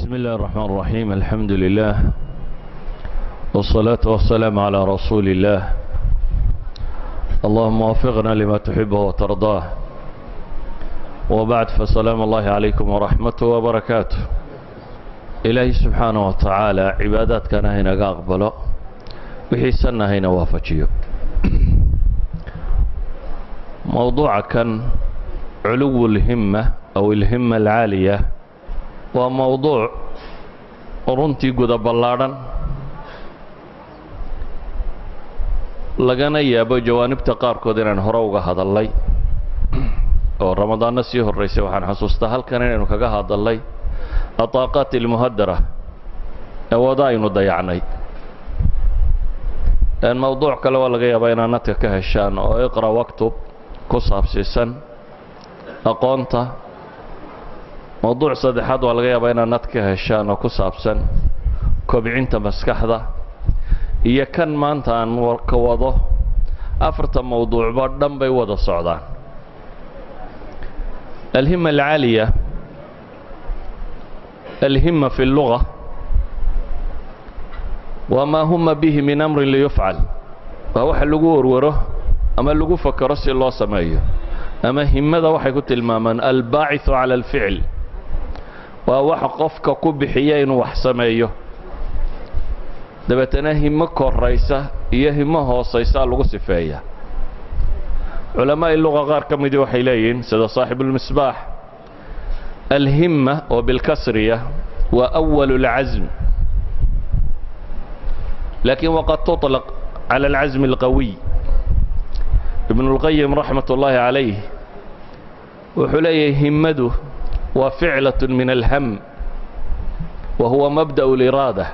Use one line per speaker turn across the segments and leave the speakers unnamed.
بسم الله الرحمن الرحيم، الحمد لله والصلاة والسلام على رسول الله. اللهم وفقنا لما تحبه وترضاه، وبعد، فسلام الله عليكم ورحمته وبركاته. Ilaahay subxaanaه wa tacaala cibaadaadkana haynaga aqbalo, wixiisanna hayna waafajiyo. Mowduuca kan culuw اlhimma aw alhimma alcaaliya waa mowduuc runtii guda ballaadhan, lagana yaabo jawaanibta qaarkood inaan hore uga hadalnay oo Ramadaanno sii horraysay. Waxaan xasuustaa halkan inaynu kaga hadalnay الطاقات المهدرة, awoodo aynu dayacnay. Mowduuc kale waa laga yaabaa inaad nadka ka heshaan oo اقرأ واكتب ku saabsiisan aqoonta. Mowduuc saddexaad waa laga yaabaa inaad nad ka heshaan oo ku saabsan kobcinta maskaxda, iyo kan maanta aan ka wado. Afarta mowduucba dhan bay wada socdaan. الهمة العالية. الهمة في اللغة وما هم به من أمر ليفعل, waa waxa lagu warwaro ama lagu fakaro si loo sameeyo. Ama himada waxay ku tilmaamaan الباعث على الفعل, waa waxa qofka ku bixiya inuu wax sameeyo. Dabeetana himo koraysa iyo himo hoosaysaa lagu sifeeya. Culamaa'i luga qaar ka midii waxay leeyihiin, sida صاحب المصباح, الهمة oo بالكسر waa أول العزم, لكن وقد تطلق على العزم القوي. Ibn اlqayim رحمة الله عليه wuxuu leeyahay himmadu waa فعلة من الهم وهو مبدأ الإرادة,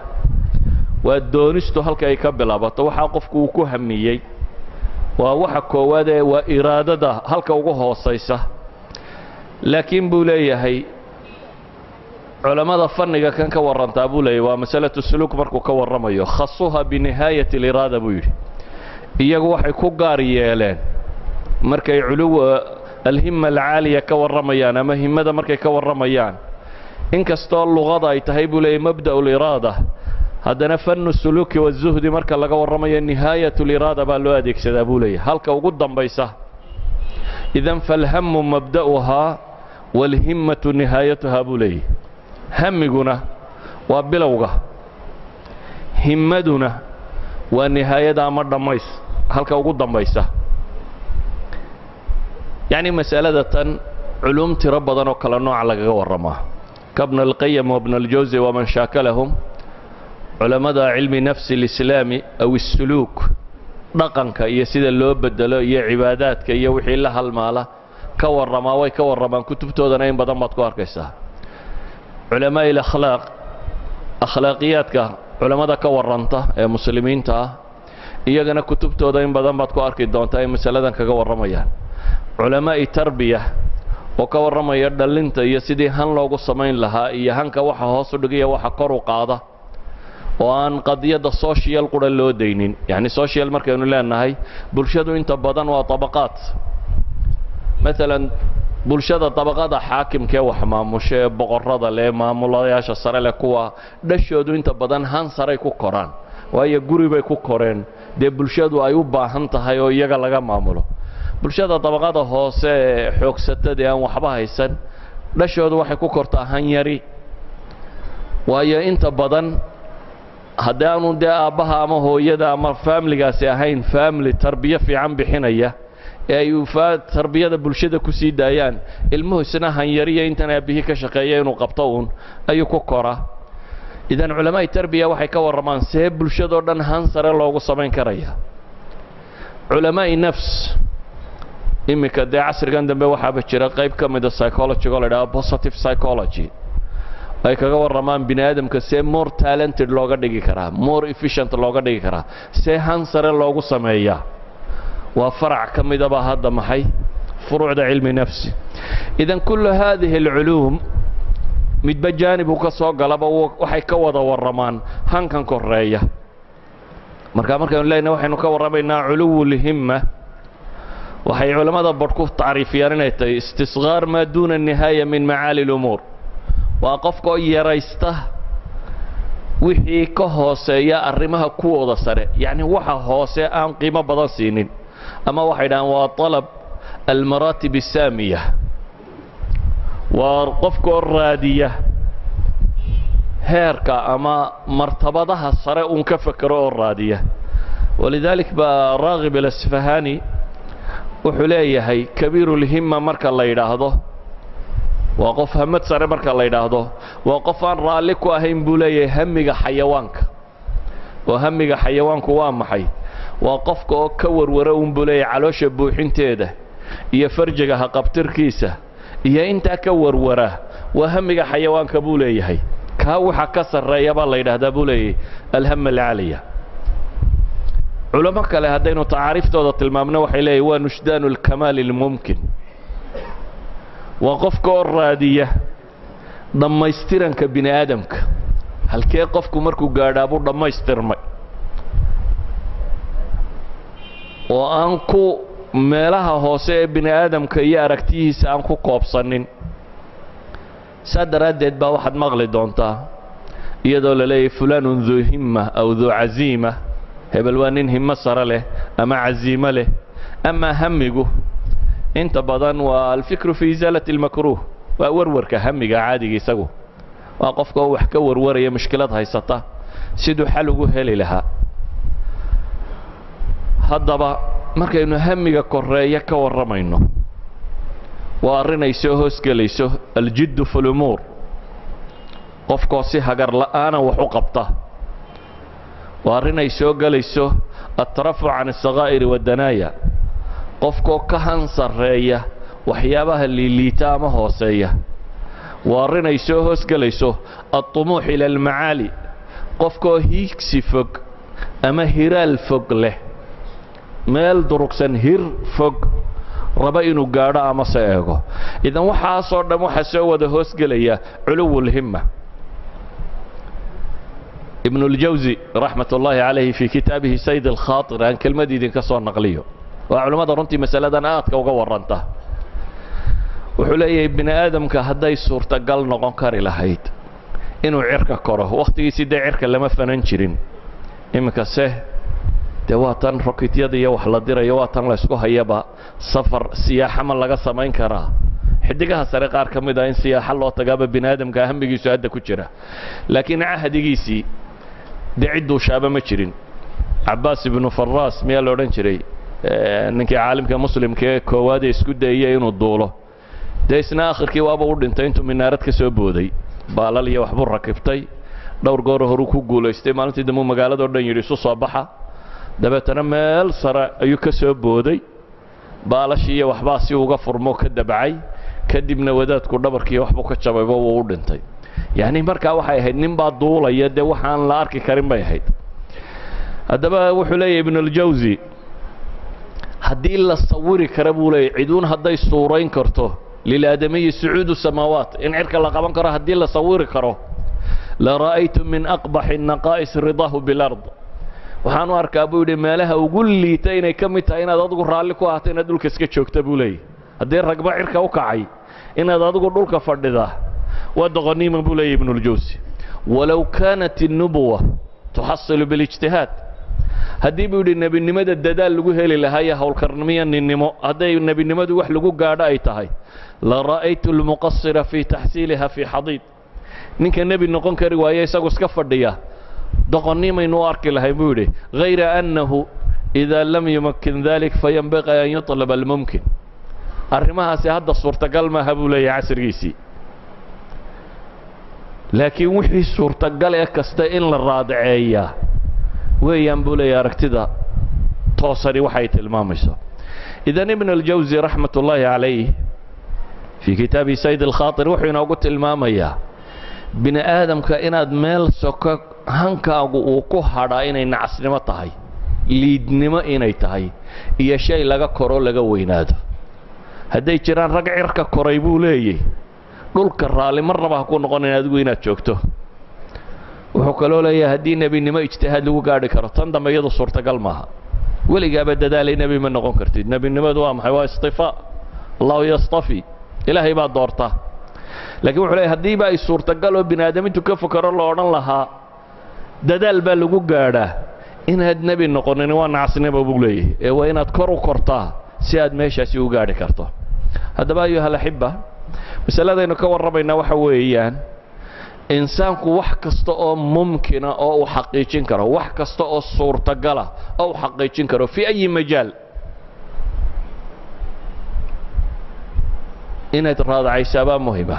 waa doonistu halka ay ka bilaabato. Waxaa qofku uu ku hamiyey waa waxa koowaad ee waa iraadada halka ugu hoosaysa. Laakiin buu leeyahay, culammada fanniga kan ka warrantaa, buu leeyahay, waa مسألة السلوك markuu ka warramayo, خصوها بنهاية الإرادة buu yidhi. Iyagu waxay ku gaar yeeleen markay culuw الهمة العالية ka warramayaan ama himmada markay ka warramayaan, inkastoo luqada ay tahay, buu leeyahy, مبدأ الإرادة, haddana فن السلوك والزهد marka laga warramayo نهاية الإرادة baa loo adeegsadaa, buu leeyahy, halka ugu dambaysa. إذن فالهم مبدأها والهمة نهايتها, buu leeyahy. Hamiguna waa bilowga, himmaduna waa nihaayada ama dhammays, halka ugu dambaysa. Yacni masalada tan culuum tiro badan oo kala nooca lagaga warramaa, كابن القيم وابن الجوزي ومن شاكلهم, culammada cilmi nafsi alislaami aw السلوك, dhaqanka iyo sida loo bedelo iyo cibaadaadka iyo wixii la halmaala ka warramaa, way ka warramaan. Kutubtoodana in badan baad ku arkaysaa. Culamaa'i alakhlaaq, akhlaaqiyaadka culammada ka warranta ee muslimiinta ah, iyagana kutubtooda in badan baad ku arki doontaa ay masaladan kaga warramayaan. Culamaa'i tarbiya oo ka warramaya dhallinta iyo sidii han loogu samayn lahaa iyo hanka waxa hoos u dhigaya, waxa kor u qaada, oo aan qadiyadda social qura loo daynin. Yacni social markaynu leenahay, bulshadu inta badan waa tabaqaat. Maalan bulshada dabaqada xaakimkee wax maamusho ee boqorrada leh, maamulayaasha sare leh, kuwa dhashoodu inta badan han saray ku koraan, waayo guri bay ku koreen dee bulshadu ay u baahan tahay oo iyaga laga maamulo. Bulshada dabaqada hoose ee xoogsatada ee aan waxba haysan, dhashoodu waxay ku kortaa hanyari, waayo inta badan haddii aanu dee aabbaha ama hooyada ama faamiligaasi ahayn family tarbiyo fiican bixinaya ee ay tarbiyada bulshada ku sii daayaan, ilmuhu isna hanyariya intan aabbihii ka shaqeeya inuu qabto uun ayuu ku koraa. إذن culamaa'i tarbiya waxay ka warramaan see bulshadoo dhan han sare loogu samayn karaya. Culamaa'i nafs, iminka dee casrigan dambe waxaaba jira qayb ka mida psychology oo la idhaha positive psychology, ay kaga warramaan bini aadamka see more talented looga dhigi karaa, more efficient looga dhigi karaa, see han sare loogu sameeyaa. Waa farac ka midaba hadda maxay furuucda cilmi nafsi. إذن كل هذه العلوم midba jaanib uu ka soo galaba waxay ka wada warramaan hankan koreeya. Marka markaynu leenahay waxaynu ka warramaynaa culuw الهمة, waxay culammada badh ku tacriifiyaan inay tahay استصغار ما دون النهاية من معالي الأمور. Waa qofkaoo yaraysta wixii ka hooseeya arrimaha kuwooda sare, yacni waxa hoose aan qiimo badan siinin, ama waxay dhahaan waa طalab almaraatib asaamiya, waa qofkaoo raadiya heerka ama martabadaha sare uun ka fekero oo raadiya. Walidaalik baa Raagib Alasfahani wuxuu leeyahay, kabiirulhimma marka la yidhaahdo, waa qof hamad sare marka la yidhaahdo, waa qof aan raalli ku ahayn, buu leeyahay, hamiga xayawaanka. Oo hamiga xayawaanku waa maxay? Waa qofka oo ka warwara uun, buu leeyahay, caloosha buuxinteeda iyo farjiga haqabtirkiisa iyo intaa ka warwara. Waa hamiga xayawaanka, buu leeyahay. Kaa waxa ka sarreeya baa la yidhaahdaa, buu leeyahay, alhama alcaaliya. Culamo kale haddaynu tacaariiftooda tilmaamno, waxay leeyahy waa nushdaanu alkamaali almumkin, waa qofka oo raadiya dhammaystiranka bini aadamka, halkee qofku markuu gaadhaa buu dhammaystirmay, oo aan ku meelaha hoose ee bini aadamka iyo aragtiyihiisa aan ku koobsanin. Saa daraaddeed baa waxaad maqli doontaa iyadoo la leeyahy fulanun duu himma aw duu casiima, hebel waa nin himmo sare leh ama casiimo leh. Amaa hamigu inta badan waa alfikru fi isaalati almakruuh, waa warwarka. Hamiga caadiga isagu waa qofka oo wax ka warwaraya mushkilad haysata siduu xal ugu heli lahaa. Haddaba markaynu hamiga koreeya ka warramayno, waa arrin ay soo hoosgelayso aljiddu fi lumuur, qofkoo si hagar la'aana wax u qabta. Waa arrin ay soo gelayso altarafuc can asakaa'iri waddanaaya, qofkoo ka han sarreeya waxyaabaha liiliita ama hooseeya. Waa arrin ay soo hoosgelayso altumuux ila almacaali, qofkoo hiigsi fog ama hiraal fog leh, meel durugsan, hir fog raba inuu gaadho ama se eego. Idan waxaasoo dhan waxaa soo wada hoosgelaya culuwulhimma. Ibnuاljawsi raxmat ullaahi calayhi fii kitaabihi Sayd alkhaatir, aan kelmad idinka soo naqliyo, waa culimmada runtii masaladan aadka uga warranta, wuxuu leeyahay bini aadamka hadday suurtagal noqon kari lahayd inuu cirka koro, wakhtigiisii dee cirka lama fanan jirin, iminka se dee waa tan rokityada iyo wax la dirayo, waa tan laysku hayaba safar siyaaxa ma laga samayn karaa xidigaha sare qaar ka mid ah, in siyaaxo loo tagaaba bini aadamka hamigiisu hadda ku jira. Laakiin cahdigiisii dee cidduu shaaba ma jirin. Cabbaas Ibnu Faraas miyaa la odhan jiray ninkii caalimka muslimka ee koowaad ee isku dayaya inuu duulo? Dee isna akhirkii waaba u dhintay intuu minaarad ka soo booday, baalal iyo waxbuu rakibtay, dhowr goor horuu ku guulaystay. Maalintii dambuu magaaladao dhan yidhi isu soo baxa, dabeetana meel sare ayuu ka soo booday, baalashii iyo waxbaa si uga furmo ka dabcay, kadibna wadaadku dhabarkiiyo waxbuu ka jabayba, wuu u dhintay. Yacni markaa waxay ahayd nin baa duulaya, dee waxaan la arki karin bay ahayd. Haddaba wuxuu leeyahy Ibnuاljawsi, haddii la sawiri kara, buu leeyahy, ciduun hadday suurayn karto lilaadamiyi sucuudu samaawaat, in cirka la qaban karo haddii la sawiri karo, la ra'aytu min aqbaxi naqaa'is ridaahu bilard. Waxaan u arkaa, buu yidhi, meelaha ugu liita inay ka mid tahay inaad adigu raalli ku ahaato inaad dhulka iska joogta, buu leeyahy. Haddii ragba cirka u kacay, inaad adigu dhulka fadhida waa doqoniima, buu leeyahy Ibnuاljawsi. Walow kaanat الnubuwa tuxasilu biاlijtihaad, haddii, buu yidhi, nebinimada dadaal lagu heli lahaa iyo howlkarnimiyo ninnimo, hadday nebinimadu wax lagu gaadho ay tahay, la ra'aytu almuqasira fii taxsiiliha fii xadiid. Ninka nebi noqon kari waaye isagu iska fadhiya doqonnimaynu u arki lahayn, buu yidhi. Hayra annahu ida lam yumakin dalik fayanbaqi an yuطlab almumkin. Arrimahaasi hadda suurtagal maaha, buu leeyahay, casrigiisii, laakiin wixii suurtagal ee kasta in la raadaceeyaa weeyaan, buu leeyahay, aragtida toosani waxay tilmaamayso. Idan Ibn aljawsi raxmat ullaahi calayh fii kitaabi Sayd alkhaatir wuxuu inoogu tilmaamayaa bini aadamka inaad meel soko hankaagu uu ku hadhaa inay nacasnimo tahay, liidnimo inay tahay, iyo shay laga koro laga weynaado. Hadday jiraan rag cirka koray, buu leeyay, dhulka raalli marnaba ha ku noqonin adigu inaad joogto. Wuxuu kaloo leeyahay haddii nebinimo ijtihaad lagu gaadhi karo, tan dambe iyadu suurtagal maaha, weligaaba dadaalay nebi ma noqon kartid. Nebinimadu waa maxay? Waa istifaa, Allahu yastafi, Ilaahay baa doorta. Laakiin wuxuu leeyahy haddiiba ay suurtagal oo bini aadam intuu ka fokaro la odhan lahaa dadaal baa lagu gaadhaa, inaad nebi noqonin waa nacasnimo buu leeyahy, ee waa inaad kor u kortaa si aad meeshaasi u gaadhi karto. Haddaba ayuha alaxiba, masaladaynu ka warramaynaa waxa weeyaan insaanku wax kasta oo mumkina oo uu xaqiijin karo, wax kasta oo suurtagala oo uu xaqiijin karo fii ayi majaal, inaad raadacaysaabaa muhima.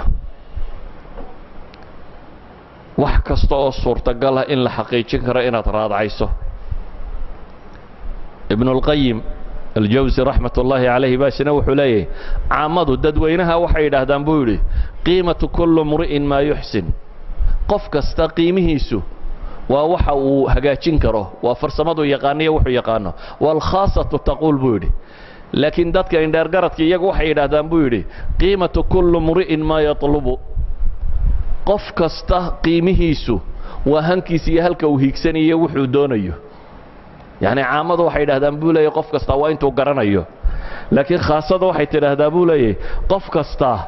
Wax kasta oo suurtagala in la xaqiijin karo inaad raadacayso. Ibnulqayim aljawsi raxmat ullaahi calayhi baa isna wuxuu leeyahay caamadu dadweynaha waxay yidhaahdaan buu yidhi qiimatu kullu mri'in maa yuxsin, qof kasta qiimihiisu waa waxa uu hagaajin karo, waa farsamadu yaqaaniyo wuxuu yaqaano. Waalkhaasatu taquul buu yidhi, laakiin dadka indheergaradka iyagu waxay yidhaahdaan buu yidhi qiimatu kullu mri'in maa yatlubu, qof kasta qiimihiisu waa hankiisa iyo halka uu hiigsanayo wuxuu doonayo. Yacni caamadu waxay yidhahdaan buu leeyahy qof kastaa waa intuu garanayo, laakiin khaasada waxay tidhaahdaa buu leeyahy qof kastaa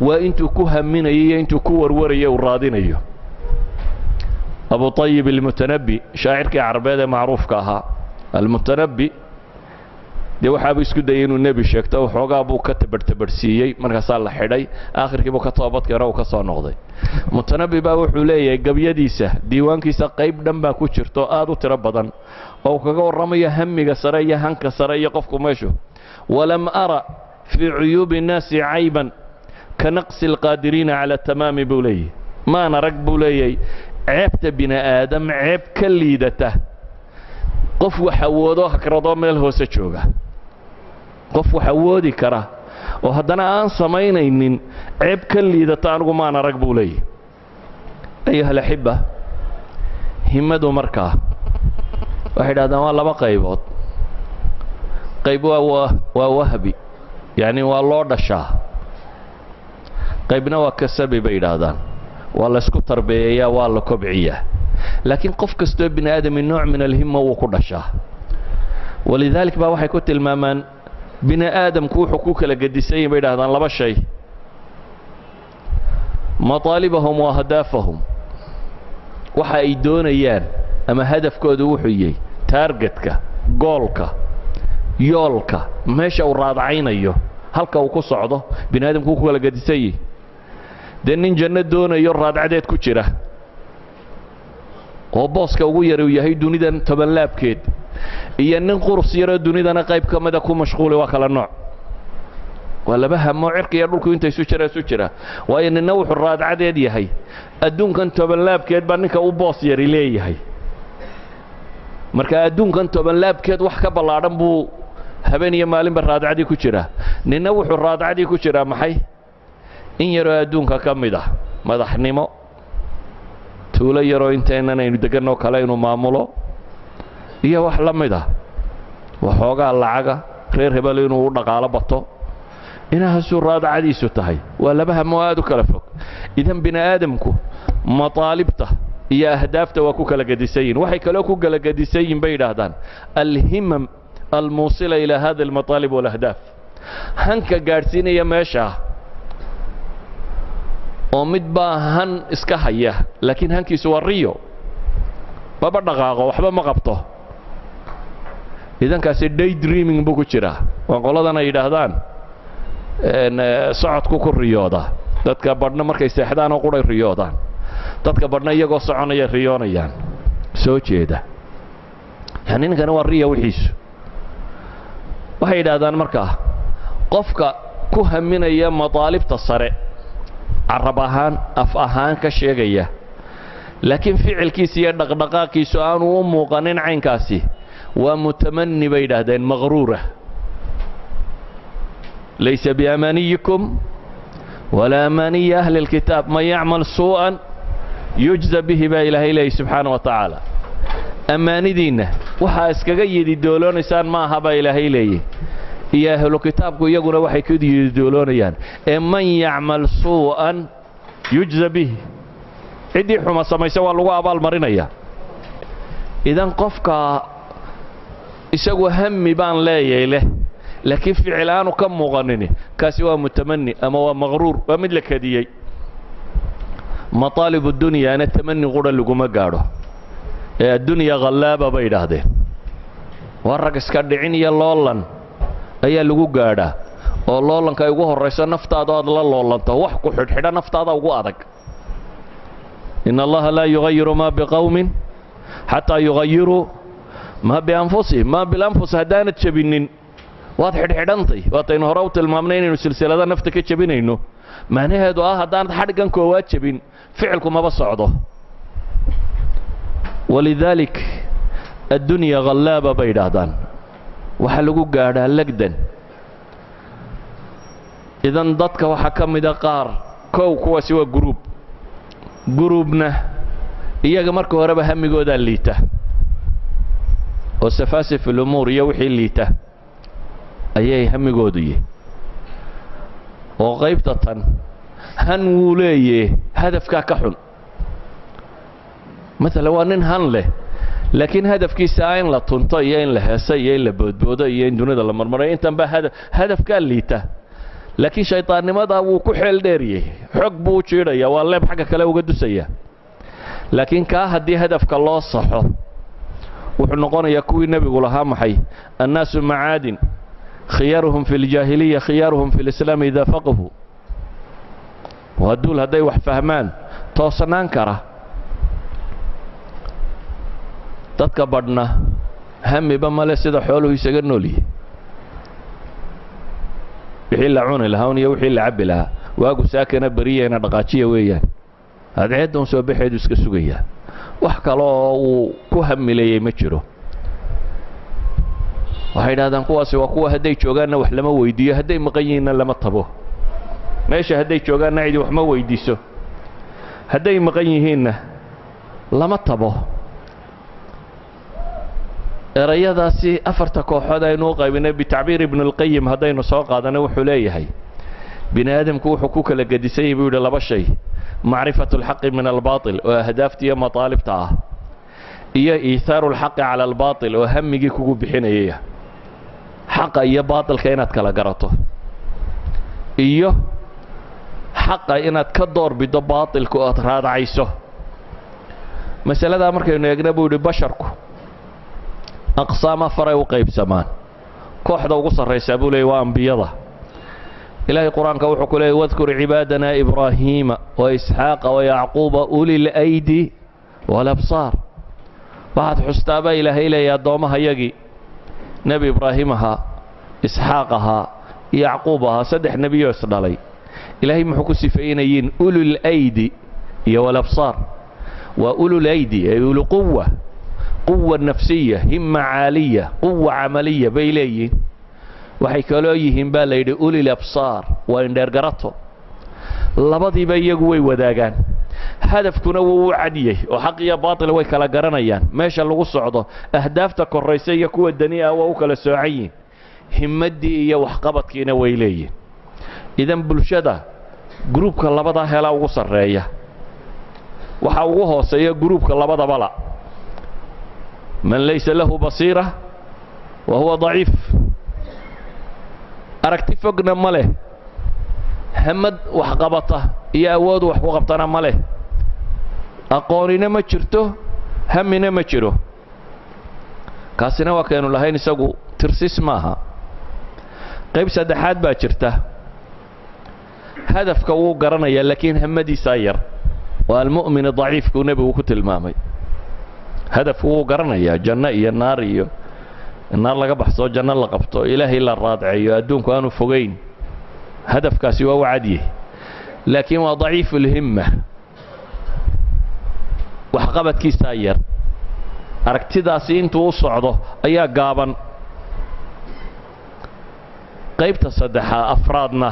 waa intuu ku haminayo iyo intuu ku warwarayo uu raadinayo. Abu Ayib almutanabi, shaacirkii carabeed ee macruufka ahaa almutanabi, dee waxaabuu isku dayay inuu nebi sheegto, waxoogaa buu ka tabarhtabarhsiiyey, markaasaa la xidhay, aakhirkii buu ka toobadkeeno uu ka soo noqday. Mutanabi baa wuxuu leeyahay gabyadiisa diiwaankiisa qayb dhan baa ku jirto aad u tiro badan oo uu kaga warramayo hamiga sare iyo hanka sare iyo qofku meeshu. Walam ara fii cuyuubi innaasi cayban ka naqsi alqaadiriina cala tamaami buu leeyahy. Maan arag buu leeyahay ceebta bini aadam ceeb ka liidata qof wax awoodoo hakradoo meel hoose jooga, qof wax awoodi kara oo haddana aan samaynaynin ceeb ka liidata anigu maan arag buu leeyahy. Ayuha alaxiba, himmadu markaa waxay idhahdaan waa laba qaybood. Qayb waa wahbi, yacni waa loo dhashaa, qaybna waa kasabi bay yidhaahdaan, waa laysku tarbiyeeyaa, waa la kobciyaa. Laakiin qof kastoo bini aadami nooc min alhimma wuu ku dhashaa. Walidaalik baa waxay ku tilmaamaan bini aadamku wuxuu ku kala gedisan yahin bay yidhahdaan laba shay, mataalibahum wa ahdaafahum, waxa ay doonayaan ama hadafkoodu wuxuu yahay taargetka, goolka, yoolka, meesha uu raadacaynayo, halka uu ku socdo bini aadamku wuu ku kala gedisan yahi. Dee nin janno doonayo raadcadeed ku jira oo booska ugu yar uu yahay dunidan tobanlaabkeed, iyo nin qurus yaroo dunidana qayb ka mida ku mashquuli, waa kala nooc, waa laba hamo cirka iyo dhulku inta isu jira isu jira. Waayo ninna wuxuu raadcadeed yahay adduunkan tobanlaabkeed baa ninka u boos yari leeyahay, marka adduunkan tobanlaabkeed wax ka ballaadhan buu habeen iyo maalinba raadcadii ku jiraa. Ninna wuxuu raadcadii ku jiraa maxay, in yaroo adduunka ka mid ah, madaxnimo, tuulo yaroo intaynan aynu deganoo kale inuu maamulo iyo wax la mid ah, waxoogaa lacaga, reer hebel inuu u dhaqaalo bato, inahaasuu raadacadiisu tahay. Waa laba hamo aad u kala fog. Idan bini aadamku mataalibta iyo ahdaafta waa ku kala gedisan yihin. Waxay kaloo ku kala gedisan yihin bay yidhaahdaan alhimam almuusila ilaa hada almataalib walahdaaf, hanka gaadhsiinaya meeshaa, oo mid baa han iska haya laakiin hankiisu waa riyo, maba dhaqaaqo, waxba ma qabto, idankaasi day dreaming buu ku jiraa. Waa qoladan ay yidhaahdaan socodku ku riyooda. Dadka badhna markay seexdaan oo quray riyoodaan, dadka badhna iyagoo soconaya riyoonayaan soo jeeda. Yani ninkani waa riya wixiisu. Waxay yidhaahdaan markaa qofka ku haminaya mataalibta sare carab ahaan af ahaan ka sheegaya, laakiin ficilkiisa iyo dhaqdhaqaaqiisu aanu u muuqanin caynkaasi, waa mutamani bay yidhaahdeen, maqruura. Laysa biamaniyikum walaa amaniyi ahli اlkitaab, man yacmal suu'an yujza bihi baa ilaahay leeyay subxaana wa tacaala. Ammaanidiinna waxaa iskaga yididooloonaysaan ma aha baa ilaahay leeyay, iyo ahlu kitaabku iyaguna waxay ku yididooloonayaan, ee man yacmal suu'an yujza bihi, ciddii xuma samaysa waa lagu abaalmarinaya. Idan qofka isagu hami baan leeyay leh Laakiin ficil aanu ka muuqanin, kaasi waa mutamani ama waa maqruur, waa mid la kadiyey. Mataalib dunyaana tamani qura laguma gaadho ee addunya khallaaba bay idhaahdeen, waa rag iska dhicin iyo loolan ayaa lagu gaadhaa, oo loolanka ay ugu horrayso naftaada aad la loolanto. Wax ku xidhxidha naftaada ugu adag. In Allaha laa yugayiru maa biqowmin xataa yugayiruu maa bianfusihim. Maa bilanfus haddaanad jebinin, waad xidhxidhantay. Waataynu hore u tilmaamnay inaynu silsilada nafta ka jebinayno, macnaheedu ah haddaanad xadhiggan koowaad jebin, ficilku maba socdo. Walidaalik addunya khallaaba bay idhaahdaan, waxaa lagu gaadhaa legdan. Idan dadka waxaa ka mida qaar kow, kuwaasi waa guruub. Guruubna iyaga marka horeba hamigoodaa liita oo safaasif ulumuur iyo wixii liita ayay hamigoodu yihi, oo qaybta tan han wuu leeye, hadafkaa ka xun. Maalan waa nin han leh, laakiin hadafkiisa ah in la tunto iyo in la heeso iyo in la boodboodo iyo in dunida la marmarayo, intan baa hadafkaa liita, laakiin shaydaannimada wuu ku xeel dheeriyey, xog buu u jiidhaya, waa leeb xagga kale uga dusaya. Laakiin kaa haddii hadafka loo saxo, wuxuu noqonayaa kuwii nebigu lahaa maxay? Annaasu macaadin, khiyaaruhum fi ljaahiliya khiyaaruhum fi lislaam idaa faqahu. Waa duul hadday wax fahmaan toosnaan kara. Dadka badhna hamiba male, sida xooluhu isaga noolyihi, wixii la cuni lahaa un iyo wixii la cabbi lahaa, waagu saakana beriyayna dhaqaajiya weeyaan, adceedda un soo baxeedu iska sugayaa, wax kale oo uu ku hamileeyey ma jiro. Waxay idhahdaan kuwaasi waa kuwa hadday joogaanna wax lama weydiiyo, hadday maqan yihiinna lama tabo. Meesha hadday joogaanna cidi wax ma weydiiso, hadday maqan yihiinna lama tabo. Erayadaasi afarta kooxood aynu u qaybinay bitacbiir Ibn Alqayim haddaynu soo qaadanay, wuxuu leeyahay bini aadamku wuxuu ku kala gedisan yahy, buu yidhi, laba shay: macrifatu alxaqi min albaatil oo ahdaafta iyo mataalibta ah, iyo iithaaru alxaqi cala albaatil oo hamigii kugu bixinayaya. Xaqa iyo baatilka inaad kala garato iyo xaqa inaad ka door biddo baatilka oo aad raadacayso. Masaladaa markaynu eegna, buu yidhi, basharku aqsaam afaray u qaybsamaan. Kooxda ugu sarraysaa, buu leeyay, waa ambiyada. Ilaahay Qur-aanka wuxuu ku leeyay: wadkur cibaadana Ibraahiima wa Isxaaqa wa Yacquuba uli laydi waalabsaar. Waxaad xustaabaa Ilaahay leeyahy addoommahayagii Nebi Ibraahim ahaa, Isxaaq ahaa, Yacquub ahaa, saddex nebiyoo isdhalay. Ilaahay muxuu ku sifaynayiin? Ulul aydi iyo walabsaar. Waa ulul aydi ay ulu quwa, quwa nafsiya, himma caaliya, quwa camaliya bay leeyihiin. Waxay kaloo yihiin, baa la yidhi, ulil absaar, waa indheergarato. Labadiiba iyagu way wadaagaan, hadafkuna wuu u cadiyey oo xaq iyo baatil way kala garanayaan, meesha lagu socdo, ahdaafta koraysa iyo kuwa dani ah waa u kala soocan yihin, himmaddii iyo waxqabadkiina way leeyihin. Idan bulshada gruubka labadaa helaa ugu sarreeya. Waxaa ugu hooseeya gruubka labadaba la, man laysa lahu basiira wa huwa daciif. Aragti fogna ma leh, hamad waxqabata iyo awoodu wax ku qabtana ma leh, aqoonina ma jirto, hamina ma jiro. Kaasina waa kaynu lahayn, isagu tirsis maaha. Qayb saddexaad baa jirta: hadafka wuu garanayaa, laakiin hamadiisaa yar. Waa almu'min daciifkuu nebigu ku tilmaamay. Hadafku wuu garanayaa, janno iyo naar, iyo naar laga baxsoo janno la qabto, Ilaahay la raadceeyo, adduunku aanu fogayn, hadafkaasi waa u cadye, laakiin waa daciifu lhimma, waxqabadkiisaa yar, aragtidaasi intuu u socdo ayaa gaaban. Qaybta saddexaa afraadna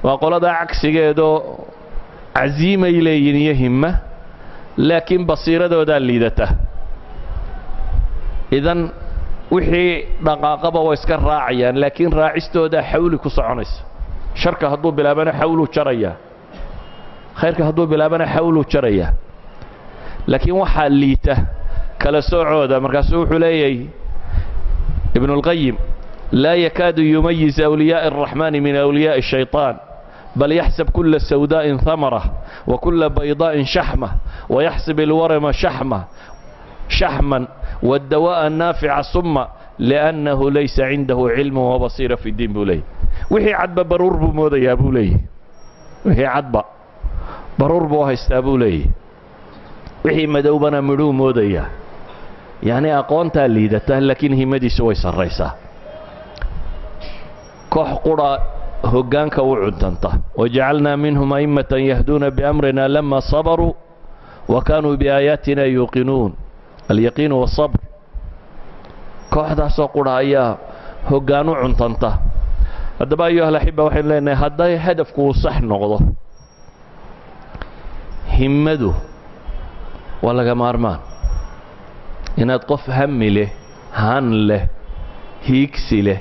waa qoladaa cagsigeedoo casiimay leeyihin iyo himma, laakiin basiiradoodaa liidata. Idan wixii dhaqaaqaba way iska raacayaan, laakiin raacistoodaa xawli ku soconaysa. Sharka hadduu bilaabana xawluu jarayaa, khayrka hadduu bilaabana xawluu jarayaa, laakiin waxaa liita kala soocooda. Markaasuu wuxuu leeyahay Ibnulqayim: Laa yakaadu yumayiz awliyaaءi الraxmani min awliyaaءi الshayطaan, bal yaxsab kula sawdaa'in hamara wa kula baydaa'in shaxma, wayaxsib alwarama shaxma shaxman waddawaa'a naafica summa, liannahu laysa cindahu cilmu wabasiira fi ddiin, buu leeyay. Wixii cadba baruur buu moodayaa, buu leeyahy. Wixii cadba baruur buu haystaa, buu leeyahy. Wixii madowbana midhuu moodayaa. Yacni aqoontaa liidata, laakiin himadiisu way sarraysaa. Koox qura hoggaanka u cuntanta. Wajacalnaa minhum a'immatan yahduuna biamrina lama sabaruu wa kaanuu biaayaatina yuuqinuun. Alyaqiinu wasabr. Kooxdaasoo qura ayaa hoggaan u cuntanta. Haddaba, ayuha alaxiba, waxaynu leenahay, hadday hadafku uu sax noqdo, himmadu waa laga maarmaan. Inaad qof hami leh, han leh, hiigsi leh,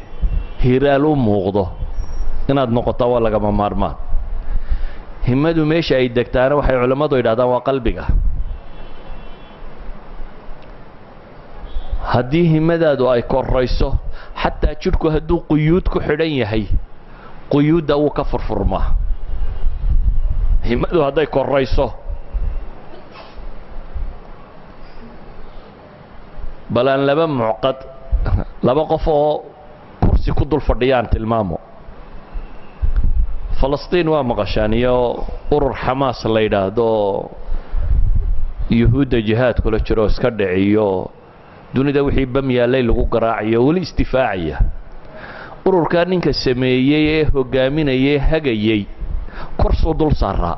hiraal u muuqdo inaad noqotaa waa lagama maarmaan. Himmadu meesha ay degtaana, waxay culammadu yidhahdaan, waa qalbiga. Haddii himmadaadu ay korayso, xataa jidhku hadduu quyuud ku xidhan yahay, quyuudda wuu ka furfurmaa himmadu hadday korayso. Bal aan laba mucqad, laba qof oo kursi ku dul fadhiyaan tilmaamo. Falastiin waa maqashaan, iyo urur Xamaas la yidhaahdo, Yuhuudda jihaad kula jiro, iska dhiciyo dunida wixii bam yaallay lagu garaacayo, weli istifaacaya. Ururkaa ninka sameeyey ee hogaaminayay, hagayey, korsuu dul saaraa.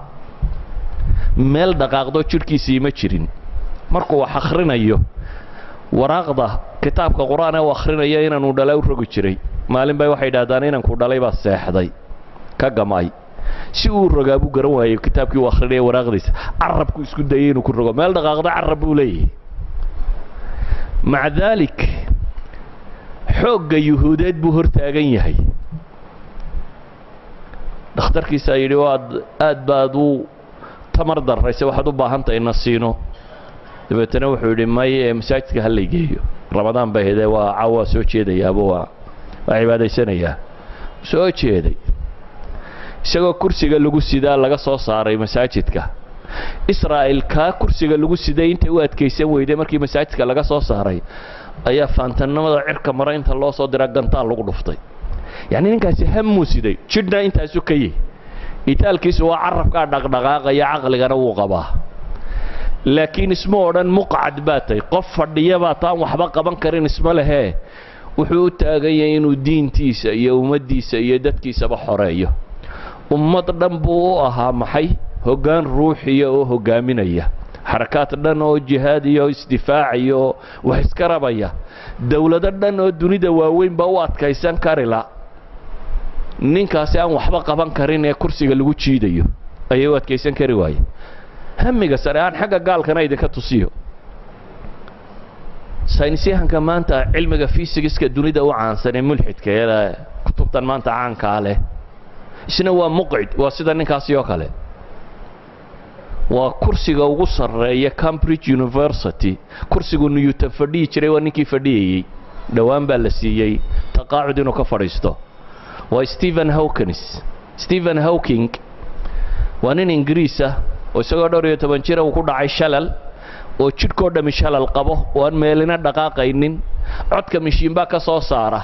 Meel dhaqaaqdo jidhkiisii ma jirin. Markuu wax akhrinayo, waraaqda kitaabka Qur-aan ee u akhrinaya inaanuu dhala u rogi jiray. Maalin bay waxay idhahdaan inanku dhalay baa seexday, ka gamay. Si uu rogaa buu garan waayey kitaabkii uu akhrinaya waraaqdiisa. Carabku isku dayay inuu ku rogo, meel dhaqaaqda carab buu leeyahay. Maca daalik, xoogga Yuhuudeed buu hor taagan yahay. Dhakhtarkiisaa yidhi, waad aad baad u tamar darrayse, waxaad u baahan tahay nasiino. Dabeetana wuxuu yidhi, may, ee masaajidka ha laygeeyo. Ramadaan bay haydee, waa caawa, soo jeedayaaba, waa cibaadaysanayaa. Soo jeeday isagoo kursiga lagu sidaa laga soo saaray masaajidka. Israa'il kaa kursiga lagu siday intay u adkaysan weyday, markii masaajidka laga soo saaray ayaa faantanimada cirka mara inta loo soo diraa gantaal lagu dhuftay. Yacni ninkaasi hamuu siday, jidhna intaasu ka yihi. Itaalkiisu waa carabkaa dhaqdhaqaaqaya, caqligana wuu qabaa, laakiin isma odhan muqcad baa tay, qof fadhiya baa taan waxba qaban karin isma lehee. Wuxuu u taagan yahay inuu diintiisa iyo ummaddiisa iyo dadkiisaba xoreeyo. Ummad dhan buu u ahaa maxay? Hoggaan ruuxiya oo hoggaaminaya xarakaad dhan oo jihaad iyo isdifaacayo, wax iska rabaya. Dowlado dhan oo dunida waaweyn baa u adkaysan karila ninkaasi aan waxba qaban karin ee kursiga lagu jiidayo ayay u adkaysan kari waaye. Hamiga sare aan xagga gaalkana idinka tusiyo. Saynisyahanka maanta cilmiga fysigiska dunida u caansan ee mulxidka ee kutubtan maanta caankaa leh, isna waa muqcid, waa sida ninkaasi oo kale. Waa kursiga ugu sarreeya Cambridge University, kursigu Newton fadhiyi jiray waa ninkii fadhiyayey. Dhowaan baa la siiyey taqaacud inuu ka fadhiisto. Waa Stephen Hawkins. Stephen Hawking waa nin Ingiriis ah oo isagoo dhowr iyo toban jira uu ku dhacay shalal, oo jidhkoo dhammi shalal qabo oo aan meelina dhaqaaqaynin. Codka mishiinbaa ka soo saara.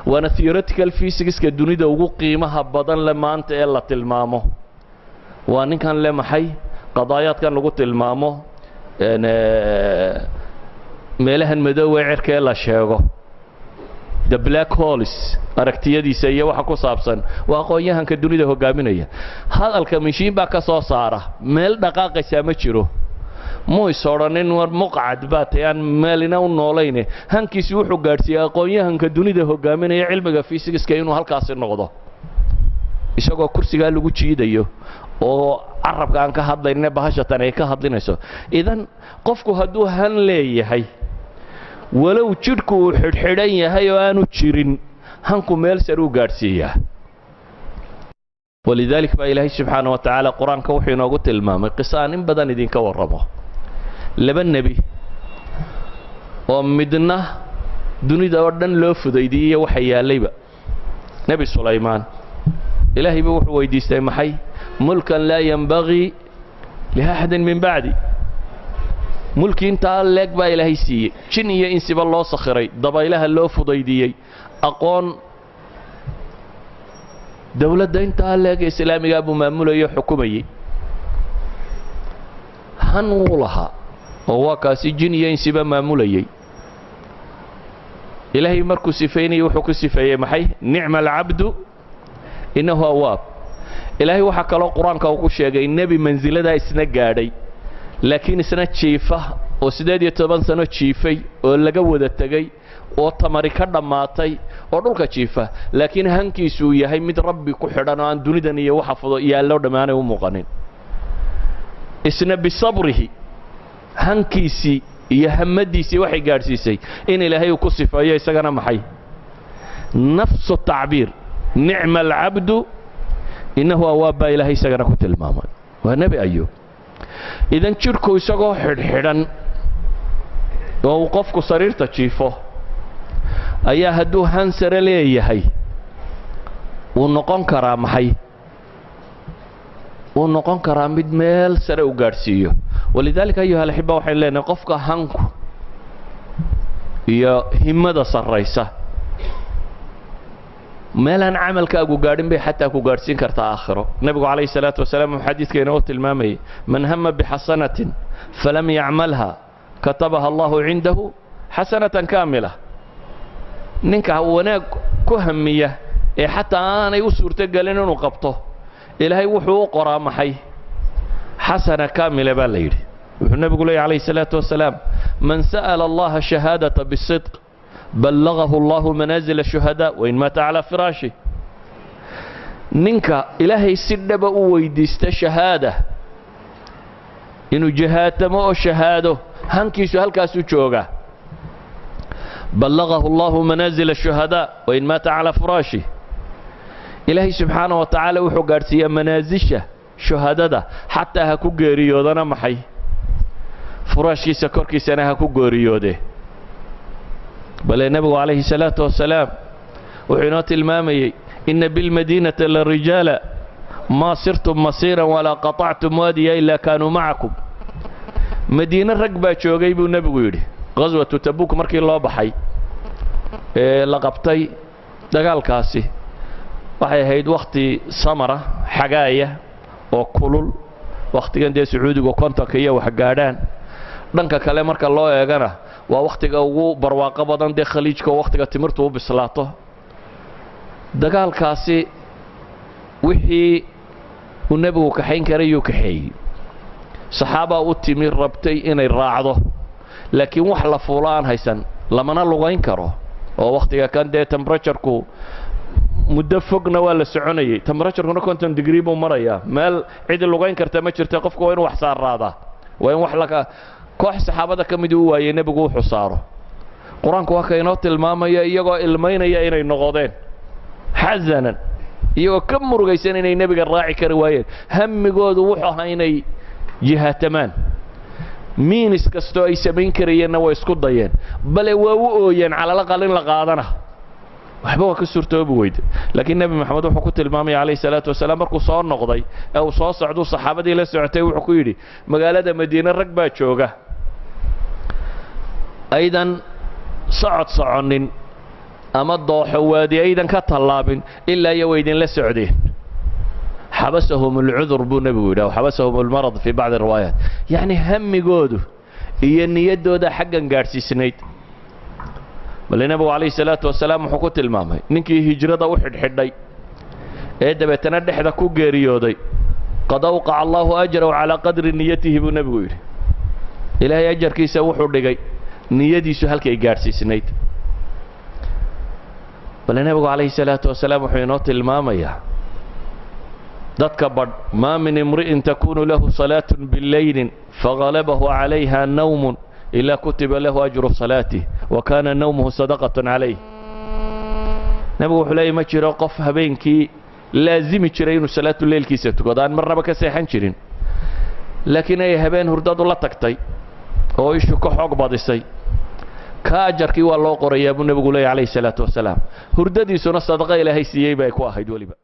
Waana theoretical physicska dunida ugu qiimaha badan le maanta ee la tilmaamo. Waa ninkan le maxay qadaayaadkan lagu tilmaamo meelahan madoowe cirka ee la sheego, the black holes, aragtiyadiisa iyo waxa ku saabsan. Waa aqoon-yahanka dunida hogaaminaya. Hadalka mishiin baa ka soo saara, meel dhaqaaqaysaa ma jiro. Muu is odhanin war muqcad baa tay aan meelina u noolayne. Hankiisi wuxuu gaadhsiiyey aqoon-yahanka dunida hogaaminaya cilmiga fysigiska inuu halkaasi noqdo, isagoo kursigaa lagu jiidayo oo carabka aan ka hadlayne, bahashatan ay ka hadlinayso. Idan qofku hadduu han leeyahay, walow jidhku uu xidhxidhan yahay oo aanu jirin, hanku meel sare uu gaadhsiiyaa. Walidaalik baa Ilaahay subxaana wa tacaala Qur-aanka wuxuu inoogu tilmaamay qiso aan in badan idinka warramo, laba nebi oo midna Dunida oo dhan loo fudaydiyey iyo waxa yaallayba. Nebi Sulaymaan Ilaahay buu wuxuu weydiistay maxay? Mulkan laa yanbagii liaxadin min bacdi. Mulki intaa leeg baa Ilaahay siiyey, jin iyo insiba loo sakhiray, dabaylaha loo fudaydiyey, aqoon dowladda intaa leeg islaamigaa buu maamulayo, xukumayey. Han wuu lahaa oo waa kaasi jin iyo insiba maamulayey. Ilaahay markuu sifaynayay wuxuu ku sifeeyey maxay? Nicma alcabdu innahu awaab. Ilaahay waxaa kaloo Qur-aanka uu ku sheegay nebi mansiladaa isna gaadhay, laakiin isna jiifa oo 18 sano jiifay oo laga wada tegey oo tamari ka dhammaatay oo dhulka jiifa, laakiin hankiisuu yahay mid Rabbi ku xidhan oo aan dunidan iyo waxa fudo yaallo dhammaanay u muuqanin. Isna bisabrihi hankiisii iyo hamadiisii waxay gaadhsiisay in Ilaahay uu ku sifeeyo isagana maxay? Nafsu tacbiir, nicma alcabdu innahu awaab, baa Ilaahay isagana ku tilmaamay. Waa Nebi Ayuub. Idan jidhku isagoo xidhxidhan oo uu qofku sariirta jiifo ayaa hadduu hansare leeyahay wuu noqon karaa maxay? Wuu noqon karaa mid meel sare u gaadhsiiyo. Walidaalika, ayuha alaxiba, waxaynu leenahay qofka hanku iyo himada sarraysa meelaan camalkaagu gaadhin bay xataa ku gaadhsiin kartaa aakhiro. Nebigu calayhi salaatu wasalaam wuxuu xadiidka inoo tilmaamayay: man hama bixasanatin falam yacmalha katabaha Allahu cindahu xasanatan kaamila. Ninka wanaag ku hamiya ee xataa aanay u suurtogelin inuu qabto, Ilaahay wuxuu u qoraa maxay? Xasana kaamila baa la yidhi. Wuxuu nebigu leeyay calayhi salaatu wasalaam: man sa'ala Allaha shahaadata bisidq ballagahu Allahu manaazil ashuhadaa wain maata calaa firaashi. Ninka Ilaahay si dhaba u weydiista shahaada, inuu jihaatamo oo shahaado, hankiisu halkaasuu jooga, ballagahu Allahu manaazil ashuhadaa wain maata calaa firaashi, Ilaahay subxaana wa tacaala wuxuu gaadhsiiyaa manaasisha shuhadada, xataa ha ku geeriyoodana maxay? Furaashkiisa korkiisana ha ku geeriyoode. Bale nebigu calayhi salaatu wasalaam wuxuu inoo tilmaamayey: ina bilmadiinati la rijaala maa sirtum masiiran walaa qatactum waadiya ilaa kaanuu macakum. Madiine rag baa joogay, buu nebigu yidhi. Qaswatu Tabuuk markii loo baxay ee la qabtay dagaalkaasi, waxay ahayd wakhti samara, xagaaya oo kulul, wakhtigan dee Sacuudigu 50-ka iyo wax gaadhaan. Dhanka kale marka loo eegana waa wakhtiga ugu barwaaqo badan dee Khaliijka oo wakhtiga timirtu u bislaato. Dagaalkaasi wixii uu nebigu kaxayn karayuu kaxeeyey. Saxaabaa u timi, rabtay inay raacdo, laakiin wax la fuulo aan haysan, lamana lugayn karo oo wakhtiga kan dee temperature-ku muddo fogna waa la soconayay, temperature-kuna 50 degree buu marayaa. Meel cidi lugayn karta ma jirta, qofku waa inu wax saarraadaa, waa in wax laka. Koox saxaabada ka midii u waayey nebigu wuxuu saaro. Qur-aanku waa ka inoo tilmaamaya iyagoo ilmaynaya inay noqodeen xasanan, iyagoo ka murugaysan inay nebiga raaci kari waayeen. Hamigoodu wuxuu ahaa inay jihaatamaan, miinis kastoo ay samayn karayeenna way isku dayeen, bale waa u ooyeen calalaqal in la qaadana. Waxba waa ka suurtoobi weyde. Laakiin Nebi Maxamed wuxuu ku tilmaamaya calayhi salaatu wasalaam, markuu soo noqday ee uu soo socduu saxaabadii la socotay, wuxuu ku yidhi: magaalada Madiine rag baa jooga aydan socod soconnin ama dooxo waadi aydan ka tallaabin ilaa iyo way idinla socdeen. Xabasahum alcudur, buu nebigu yidhi, aw xabasahum almarad fii bacdi riwaayaat. Yacni hamigoodu iyo niyaddooda xaggan gaadhsiisnayd. Bale nebigu calayhi salaatu wasalaam wuxuu ku tilmaamay ninkii hijrada u xidhxidhay ee dabeetana dhexda ku geeriyooday: qad awqaca Allahu ajrahu calaa qadri niyatihi, buu nebigu yidhi. Ilaahay ajarkiisa wuxuu dhigay niyadiisu halkay gaadhsiisnayd. Bale nebigu calayhi salaatu wasalaam wuxuu inoo tilmaamayaa dadka badh: maa min imri'in takunu lahu salaatun bilaylin fagalabahu calayha nawmun ilaa kutiba lahu ajru salaatih wa kaana nawmuhu sadaqatan calayh. Nebigu wuxuu leeyay: ma jiro qof habeenkii laazimi jiray inuu salaatu leylkiisa tukado, aan marnaba ka seexan jirin, laakiin ay habeen hurdadu la tagtay oo ishu ka xoog badisay. Ka ajarkii waa loo qorayaa buu nebigu leeyay calayhi salaatu wasalaam. Hurdadiisuna sadaqa Ilaahay siiyey bay ku ahayd weliba.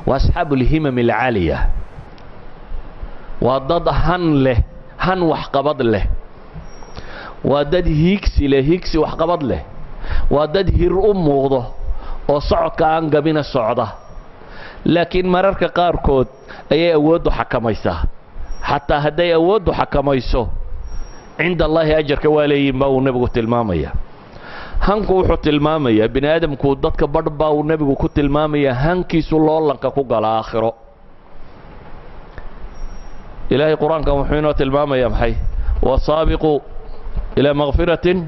Waa asxaabu alhimam alcaaliya, waa dad han leh, han waxqabad leh, waa dad hiigsi leh, hiigsi waxqabad leh, waa dad hir u muuqdo oo socodka aan gabina socda. Laakiin mararka qaarkood ayay awooddu xakamaysaa. Xataa hadday awooddu xakamayso, cinda Allaahi ajarka waa leeyihin baa uu nebigu tilmaamaya. Hanku wuxuu tilmaamayaa bini aadamku, dadka badh baa uu nebigu ku tilmaamayaa hankiisu loolanka ku gala aakhiro. Ilaahay Qur-aankan wuxuu inoo tilmaamayaa maxay? Wasaabiquu ilaa makfiratin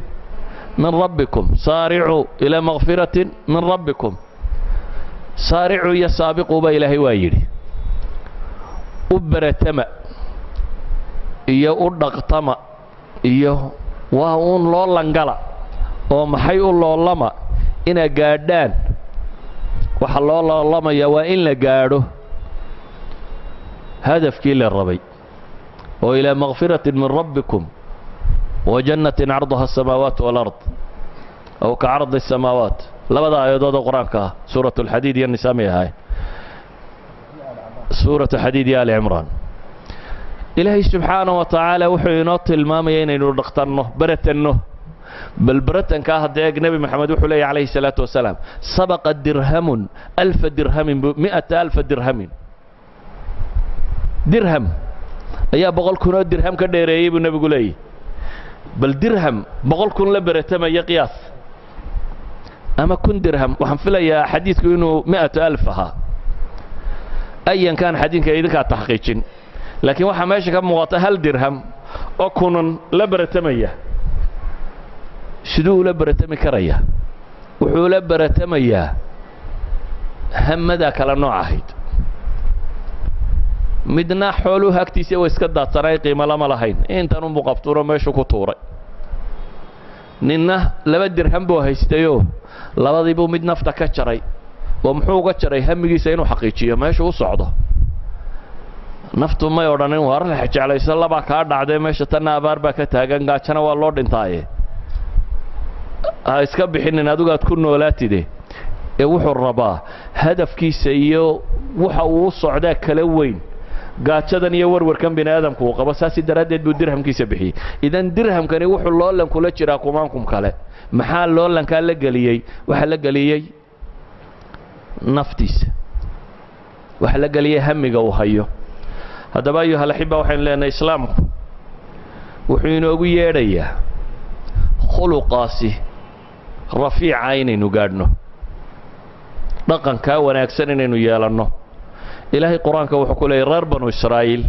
min rabbikum, saaricuu ilaa makfiratin min rabbikum. Saaricuu iyo saabiquu baa Ilaahay waa yidhi. U beratama iyo u dhaqtama iyo waa uun loolangala oo maxay u loolama inaa gaadhaan. Waxa loo loolamayaa waa in la gaadho hadafkii la rabay oo ilaa makfiratin min rabbikum wa jannatin carduha asamaawaat walard aw ka cardi asamaawaat. Labada aayadood oo Qur-aanka ah, Suurat Alxadiid iyo Nisaa may ahayn? Suuratu Xadiid iyo Ali Cimraan. Ilaahay subxaana wa tacaala wuxuu inoo tilmaamaya inaynu dhaqtanno, beratanno. Bal beratankaa hadda eeg. Nebi Moxamed wuxuu leeyahy calayhi salaatu wasalaam: sabaqa dirhamun alfa dirhamin, mi'ata alfa dirhamin. Dirham ayaa 100,000 oo dirham ka dheereeyey buu nebigu leeyahy. Bal dirham 100,000 la beratamaya qiyaas, ama 1000 dirham. Waxaan filayaa xadiidku inuu mi'atu alf ahaa. Ayankaan xadiidka idinkaa taxqiijin, laakiin waxaa meesha ka muuqata hal dirham oo kunan la beratamaya. Siduu ula beratami karaya? Wuxuu ula beratamayaa hamadaa kala nooc ahayd. Midna xooluhu agtiisa wa iska daadsanaay, qiimo lama lahayn, intan unbuu qabtuuro meeshuu ku tuuray. Ninna laba dirham buu haystayoo labadii buu mid nafta ka jaray. Oo muxuu uga jaray? Hamigiisa inuu xaqiijiyo, meeshu u socdo. Naftu may odhanin: "Waar jeclayso, labaa kaa dhacdee, meesha tanna abaar baa ka taagan, gaajana waa loo dhintaaye, ha iska bixinin, adigu aad ku noolaatide." Ee wuxuu rabaa hadafkiisa iyo waxa uu u socdaa kala weyn gaajadan iyo warwarkan bini aadamku uu qabo. Saasi daraaddeed buu dirhamkiisa bixiyey. Idan dirhamkani wuxuu loolan kula jiraa kumaankum kale. Maxaa loolankaa la geliyey? Waxaa la geliyey naftiisa, waxaa la geliyey hamiga uu hayo. Haddaba, ayuha alaxiba, waxaynu leenahay Islaamku wuxuu inoogu yeedhayaa khuluqaasi rafiica inaynu gaadhno, dhaqankaa wanaagsan inaynu yeelanno. Ilaahay Qur-aanka wuxuu ku leeyay reer Banu Israa'iil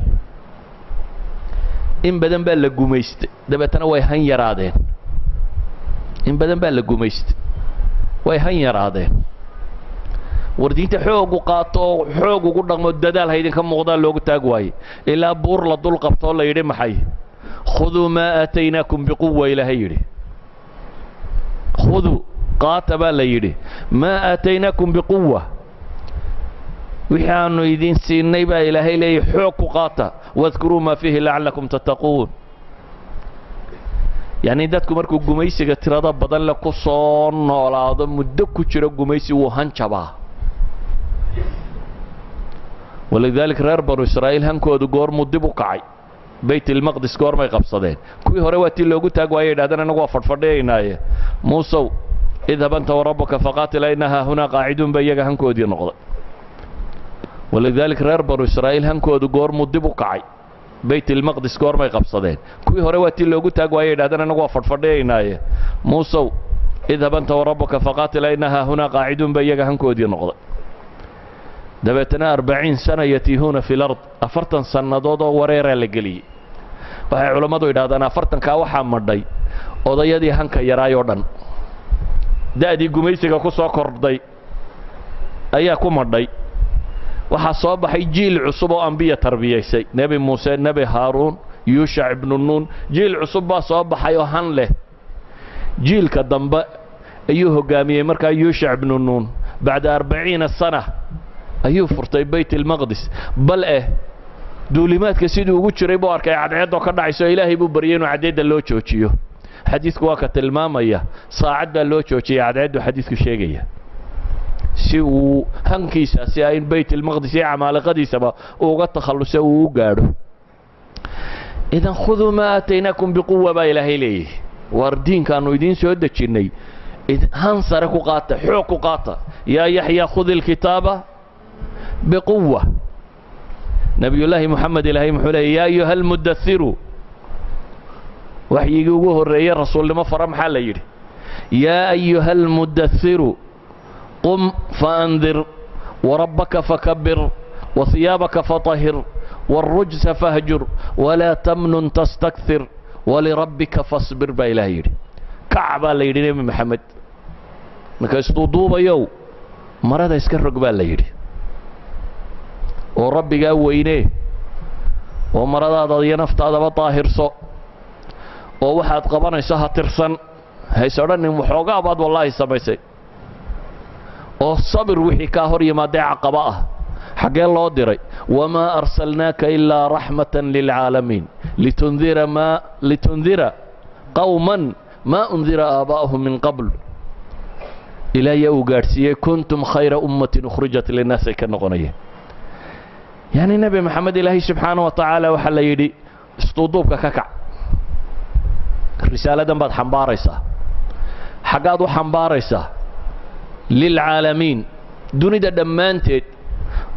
in badan baa la gumaystay, dabeetana way han yaraadeen. In badan baa la gumaystay, way han yaraadeen. War diinta xoogu qaato oo xoog ugu dhaqmo, dadaal ha idinka muuqdaa, loogu taag waayey ilaa buur la dul qabtoo la yidhi maxay? Khuduu maa aataynaakum biquwa. Ilaahay yidhi: khuduu, qaata baa la yidhi, maa aataynaakum biquwa, wixii aanu idin siinay baa Ilaahay leeyahy, xoog ku qaata. Wadkuruu maa fiihi lacallakum tattaquun. Yacni dadku markuu gumaysiga tirada badan le ku soo noolaado, muddo ku jiro gumaysi, wuu hanjabaa. Walidaalika reer Banu Israa'iil hankoodu goormuu dib u kacay? Bayt ilmaqdis goormay qabsadeen? Kuwii hore waa tii loogu taag waayay, yidhahdeen: "Annagu waa fadhfadhiyaynaaye, Muusow, idhab anta warabuka faqaatila inna haahunaa qaaciduun" ba iyaga hankoodii noqday. Walidaalika reer Banu Israa'iil hankoodu goormuu dib u kacay? Bayt ilmaqdis goormay qabsadeen? Kuwii hore waa tii loogu taag waayay, yidhahdeen: "Annagu waa fadhfadhiyaynaaye, Muusow, idhab anta warabuka faqaatila inna haahunaa qaaciduun" ba iyaga hankoodii noqday. Dabeetana 40 sana yatiihuuna fi lard, 40 sannadood oo wareeraa la geliyey. Waxay culammadu yidhahdaan 40-kaa waxaa madhay odayadii hanka yaraay oo dhan, da'dii gumaysiga ku soo kordhay ayaa ku madhay. Waxaa soo baxay jiil cusub oo ambiya tarbiyaysay, Nebi Muuse, Nebi Haaruun, Yuushac ibnu Nuun. Jiil cusub baa soo baxay oo han leh. Jiilka dambe ayuu hoggaamiyey markaa Yuushac ibnu Nuun. Bacda 40 sana ayuu furtay Bayt ilmaqdis. Bal eh duulimaadka siduu ugu jiray buu arkay cadceeddoo ka dhacayso. Ilaahay buu baryay inuu cadceedda loo joojiyo. Xadiidku waa ka tilmaamaya saacad baa loo joojiyey cadceeddu. Xadiidku sheegaya Si uu hankiisa si in Bayt Almaqdis iyo camaaliqadiisaba uga takhalluso uu u gaadho. Idan خذوا ما آتيناكم بقوة baa Ilaahay leeyahy. Waar diinkaannu idiin soo dejinnay han sare ku qaata, xoog ku qaata. يا يحيى خذ الكتاب بقوة. Nebiyullaahi Moxamed Ilaahay muxuu leeyay? يا أيها المدثر. Waxyigii ugu horreeyey rasuulnimo fara maxaa la yidhi? يا أيها المدثر قم فأنذر وربك فكبر وثيابك فطهر والرجز فاهجر ولا تمنن تستكثر ولربك فاصبر baa Ilaah yidhi. Kac baa la yidhi Nebi Maxamed. Marka isduuduubayow, marada iska rog baa la yidhi, oo Rabbigaa weynee, oo maradaada iyo naftaadaba daahirso, oo waxaad qabanayso ha tirsan, hays odhanin waxoogaa baad wallaahi samaysay, oo sabir wixii kaa hor yimaadee caqaba ah. Xaggee loo diray? وما أرسلناك إلا رحمة للعالمين لتنذر ما لتنذر قوما ما أنذر آباؤهم من قبل. Ilaa uu gaadhsiiyey كنتم خير أمة أخرجت للناس ay ka noqonayeen. Yacni Nebi Maxamed Ilaahay subxaana wa tacaala waxaa la yidhi isduuduubka ka kac, risaaladan baad xambaaraysaa. Xaggaad u xambaaraysaa? للعالمين, dunida dhammaanteed.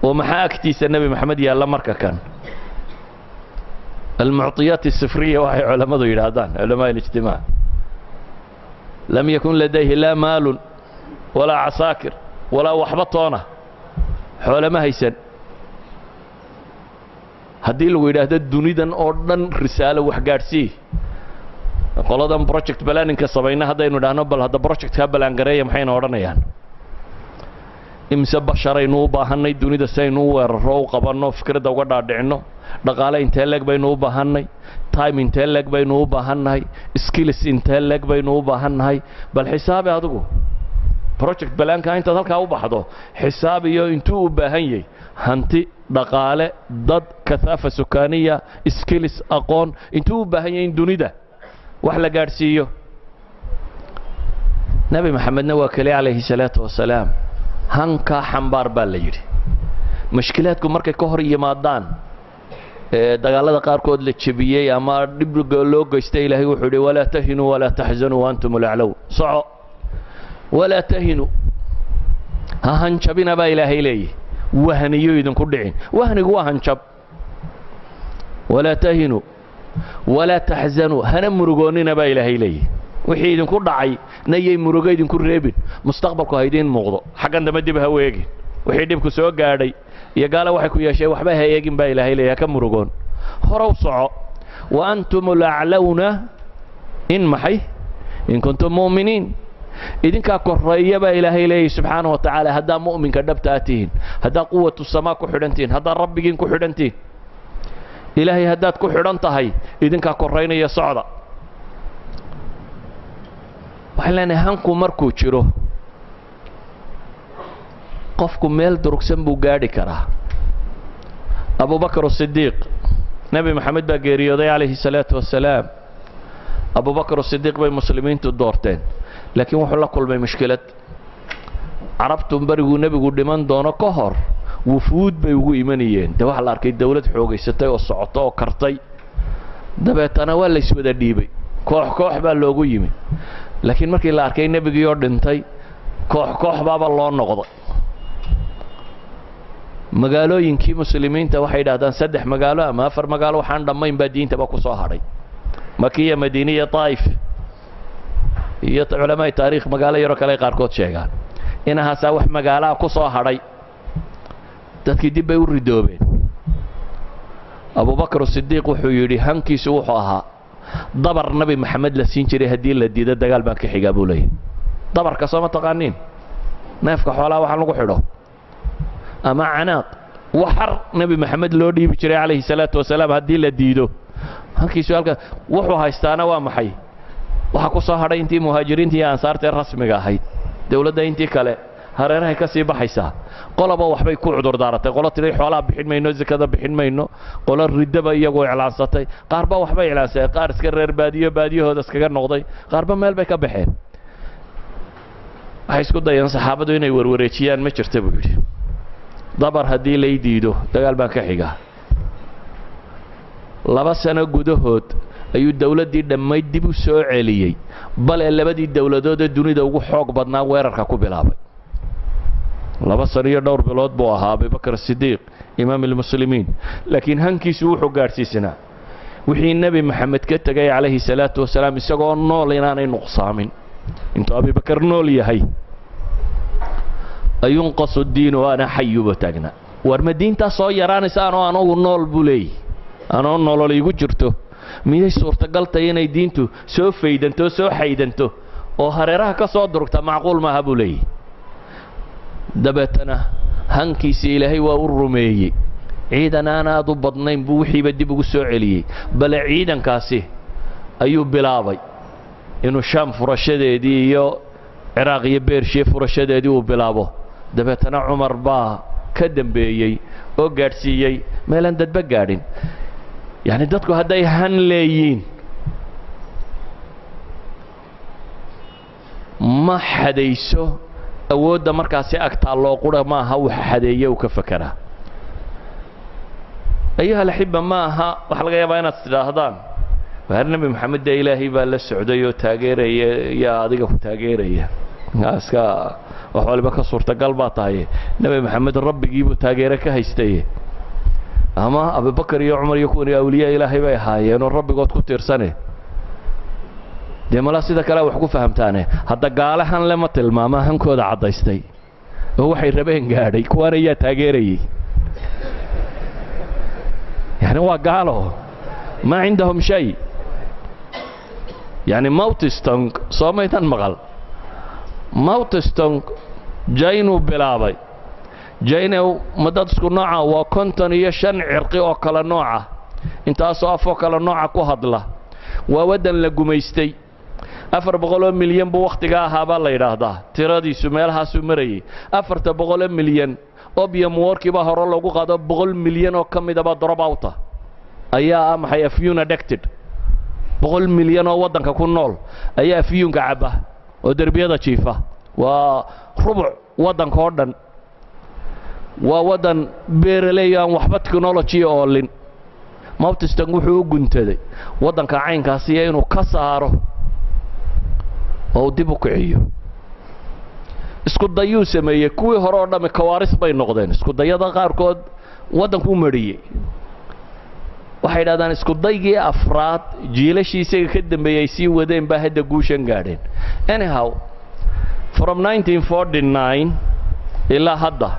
Oo maxaa agtiisa Nebi Maxamed yaalla marka kan? المعطيات الصفرية waxay culammadu yidhaahdaan, علماء الاجتماع. لم يكن لديه لا مال ولا عساكر ولا waxba toona, xoolama haysan. Haddii lagu yidhaahdo dunidan oo dhan risaalo wax gaadhsii, qoladan project planningka samayna haddaynu idhaahno bal hadda projectkaa ballaangareeya, maxayna odhanayaan? Imse basharaynu u baahannay dunida si aynu u weerarro, u qabanno, fikradda uga dhaadhicinno? Dhaqaale intee leeg baynu u baahannay? Time intee leeg baynu u baahannahay? Skills intee leeg baynu u baahannahay? Bal xisaabi adigu project planka intaad halkaa u baxdo, xisaab iyo intuu u baahan yahay hanti, dhaqaale, dad, كثافة سكانية, skills, aqoon, intuu u baahan yahay in dunida wax la gaadhsiiyo. Nebi Maxamedna waa kale calayhi salaatu wasalaam. Hankaa xambaar baa la yidhi. Mushkilaadku markay ka hor yimaadaan, ee dagaalada qaarkood la jebiyey ama dhib loo geystay, Ilaahay wuxuu yidhi: ولا تهنوا ولا تحزنوا وأنتم الأعلون. Soco, ولا تهنوا, ha hanjabina baa Ilaahay leeyahy. Wahniyo idinku dhicin, wahnigu waa hanjab. ولا تهنوا ولا تحزنوا, hana murugoonnina baa Ilaahay leeyahy. Wixii idinku dhacay nayay murugo idinku reebin, mustaqbalku ha idiin muuqdo, xaggan dambe dib ha weegin. Wixii dhibku soo gaadhay iyo gaala waxay ku yeesheen waxba ha eegin baa Ilaahay leeyahy, ha ka murugoon, horow soco. وأنتم الأعلون in maxay? إن كنتم مؤمنين. Idinkaa korreeya baa Ilaahay leeyahy subxaana wa tacaala, haddaa mu'minka dhabtaa tihiin, haddaa قوة السماء ku xidhan tihiin, haddaa Rabbigiin ku xidhan tihiin. Ilaahay haddaad ku xidhan tahay, idinkaa korraynaya, socda. Waxaan leenahay hanku markuu jiro, qofku meel durugsan buu gaadhi karaa. Abubakr Sidiiq, Nebi Maxamed baa geeriyooday calayhi salaatu wasalaam. Abubakr Sidiiq bay muslimiintu doorteen, laakiin wuxuu la kulmay mushkilad. Carabtu beriguu nebigu dhiman doono ka hor wufuud bay ugu imanayeen. Dee waxaa la arkay dawlad xoogaysatay oo socota oo kartay. Dabeetana waa la iswada dhiibay, koox koox baa loogu yimi. Laakiin markii la arkay nebigii oo dhintay, koox koox baaba loo noqday. Magaalooyinkii muslimiinta waxay yidhahdaan saddex magaalo ama afar magaalo waxaan dhammayn baa diintaba ku soo hadhay: Makiya, Madiine iyo Taa'if, iyo culamaai taarikh magaalo yaroo kale ay qaarkood sheegaan. Inahaasaa wax magaalaha ku soo hadhay. Dadkii dib bay u ridoobeen. Abubakr Sidiiq wuxuu yidhi, hankiisu wuxuu ahaa dabar Nabi Maxamed la siin jiray haddii la diido, dagaal baan ka xigaa buu leeyahy. Dabarka soo ma taqaaniin? Neefka xoolaha waxaan lagu xidho ama canaaq, waxar Nebi Maxamed loo dhiibi jiray calayhi salaatu wasalaam haddii la diido, hankiisu halka wuxuu haystaana waa maxay? Waxaa ku soo hadhay intii muhaajiriinta iyo ansaartae rasmiga ahayd. Dowladda intii kale hareerahay ka sii baxaysaa. Qoloba waxbay ku cudur daaratay. Qolo tidhi xoolaha bixin mayno, zakada bixin mayno, qolo riddaba iyagoo iclaansatay, qaarba waxbay iclaansadeen, qaar iska reer baadiyo baadiyahooda iskaga noqday, qaarba meel bay ka baxeen. Waxay isku dayeen saxaabadu inay warwareejiyaan. Ma jirta, buu yidhi, dabar haddii lay diido dagaal baan ka xigaa. 2 sano gudahood ayuu dowladdii dhammayd dib u soo celiyey, bale labadii dowladood ee dunida ugu xoog badnaa weerarka ku bilaabay. 2 sano iyo dhowr bilood buu ahaa Abubakar Sidiiq imaam almuslimiin, laakiin hankiisu wuxuu gaadhsiisanaa wixii Nebi Maxamed ka tegay calayhi salaatu wasalaam isagoo nool inaanay nuqsaamin. Intuu Abibakar nool yahay أينقص الدين وأنا حي buu taagnaa. War ma diintaa soo yaraanaysa anoo anugu nool, buu leeyahy, anoo nolol igu jirto miyay suurtagal tahay inay diintu soo faydanto, soo xaydanto oo hareeraha ka soo durugta? Macquul maaha, buu leeyahy. Dabeetana hankiisii Ilaahay waa u rumeeyey. Ciidan aan aad u badnayn buu wixiiba dib ugu soo celiyey, bale ciidankaasi ayuu bilaabay inuu Shaam furashadeedii iyo Ciraaq iyo Bershiya furashadeedii uu bilaabo. Dabeetana Cumar baa ka dambeeyey oo gaadhsiiyey meelaan dadba gaadhin. Yacni dadku hadday han leeyiin ma xadayso awoodda markaasi agtaalloo qura maaha, waxa xadeeye uu ka fekeraa. أيها الأحبة, ma aha waxaa laga yaabaa inaad tidhaahdaan, waar Nebi Maxamed dee Ilaahay baa la socday oo taageeraya, yaa adiga ku taageeraya? Iska wax waliba ka suurtagal baa tahay. Nebi Maxamed rabbigiibuu taageere ka haystay, ama Abubakar iyo Cumar iyo kuwani awliya Ilaahay bay ahaayeenoo rabbigood ku tiirsane. Dee malaa sida kale wax ku fahamtaane. Hadda gaale han lema tilmaama hankooda caddaystay oo waxay rabeen gaadhay, kuwaana yaa taageerayey? Yani waa gaalo, ما عندهم شيء. Yani Mao Tse-tung soo maydan maqal? Mao Tse-tung Jaynuu bilaabay. Jayne ma dad isku nooca? Waa 55 cirqi oo kala nooca, intaasoo afoo kala nooca ku hadla. Waa waddan la gumaystay. 400 milyan buu wakhtiga ahaabaa la yidhaahdaa, tiradiisu meelahaasuu marayay. 400 milyan opium warkii baa hore loogu qaado, 100 milyan oo ka midaba drop outa ayaa ah. Maxay afyun addicted? 100 milyan oo waddanka ku nool ayaa afyuunka cabba oo derbiyada jiifa. Waa rubuc waddanka oo dhan. Waa waddan beeraley aan waxba technology oolin. Mao Tse-tung wuxuu u guntaday waddanka caynkaasiyo inuu ka saaro oo uu dib u kiciyo. Isku dayuu sameeyey. Kuwii hore oo dhammi kawaaris bay noqdeen. Isku dayada qaarkood waddankuu mariyey. Waxay idhahdaan isku daygii afraad jiilashii isaga ka dambeeyey ay sii wadeen baa hadda guushan gaadheen. Anyhow, from 1949 ilaa hadda,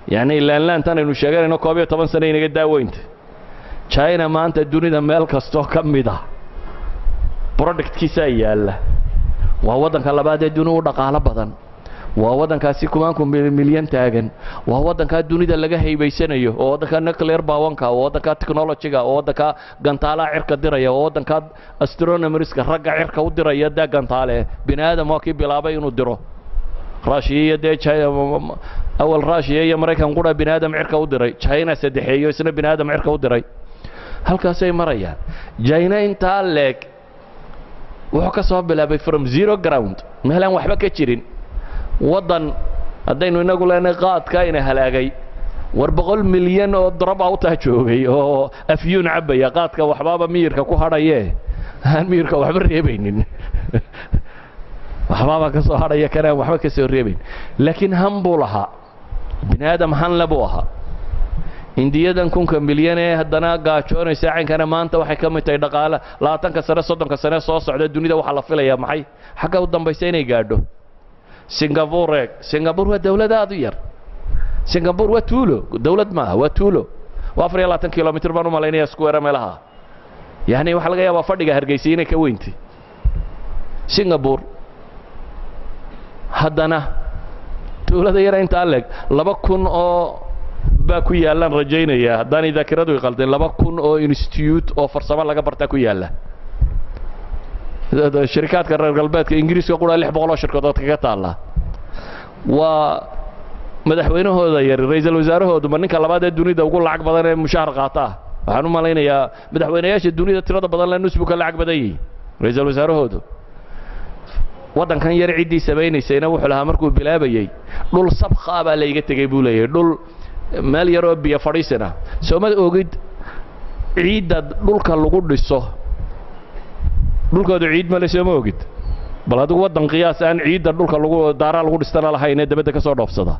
yacni laanlaantan aynu sheeganayno 11 sano inaga daaweynta, China maanta dunida meel kastoo ka mid ah productkiisaa yaalla. Waa waddanka labaad ee dunida u dhaqaalo badan. Waa waddankaasi kumaanku milyan taagan. Waa waddankaa dunida laga haybaysanayo, waa waddanka nuclear powerka, waa waddanka technologyga, waa waddanka gantaalaha cirka diraya, waa waddanka astronomerska ragga cirka u diraya. Dee gantaale bini aadam waa kii bilaabay inuu diro. Rushiya iyo dee awal Rushiya iyo Maraykan qura bini aadam cirka u diray. China saddexeeyo isna bini aadam cirka u diray. Halkaasay marayaan. China intaa leeg wuxuu ka soo bilaabay from zero ground, meelaan waxba ka jirin. Waddan haddaynu inagu leenahay qaadka ina halaagay, war 100 milyan oo drop outaa joogay oo afyuun cabbaya. Qaadka waxbaaba miyirka ku hadhaye, aan miyirka waxba reebaynin, waxbaaba ka soo hadhaya kanaan waxba ka soo reebayn. Laakiin han buu lahaa, bini aadam hanle buu ahaa. Indiyadan 1000ka milyan ee haddana gaajoonaysa caynkana maanta waxay ka mid tahay dhaqaale 20ka sane, 30ka sane soo socda dunida waxaa la filayaa maxay xagga u dambaysa inay gaadho. Singapore eeg. Singapore waa dawlad aad u yar. Singapore waa tuulo, dawlad maaha, waa tuulo. Waa 24 kilomitr baan u malaynaya square meelaha. Yacni waxaa laga yaabaa fadhiga Hargeysa inay ka weyntay Singapore. Haddana tuulada yara intaa leeg 2000 oo baa ku yaallaan rajaynaya, haddaanay daakiradu iqaldeen, 2000 oo institute oo farsamo laga bartaa ku yaalla. Shirikaadka reer galbeedka Ingiriiska qura 600 oo shirkadood kaga taalla. Waa madaxweynahooda yari, ra-iisul wasaarahoodu ma ninka labaad ee dunida ugu lacag badan ee mushahar qaata ah. Waxaan u malaynayaa madaxweynayaasha dunida tirada badan le nus buu ka lacag badan yihi ra-iisul wasaarahoodu. Waddankan yar ciddii samaynaysayna wuxuu lahaa markuu bilaabayey, dhul sabkhaa baa layga tegey buu leeyahay, dhul meel yaroo biyo fadhiisina. Sooma ogid ciidda dhulka lagu dhiso? Dhulkoodu ciid male, sooma ogid? Bal adigu waddan qiyaas aan ciidda dhulka lagu daaraa lagu dhistana lahaynee dabadda ka soo dhoofsada.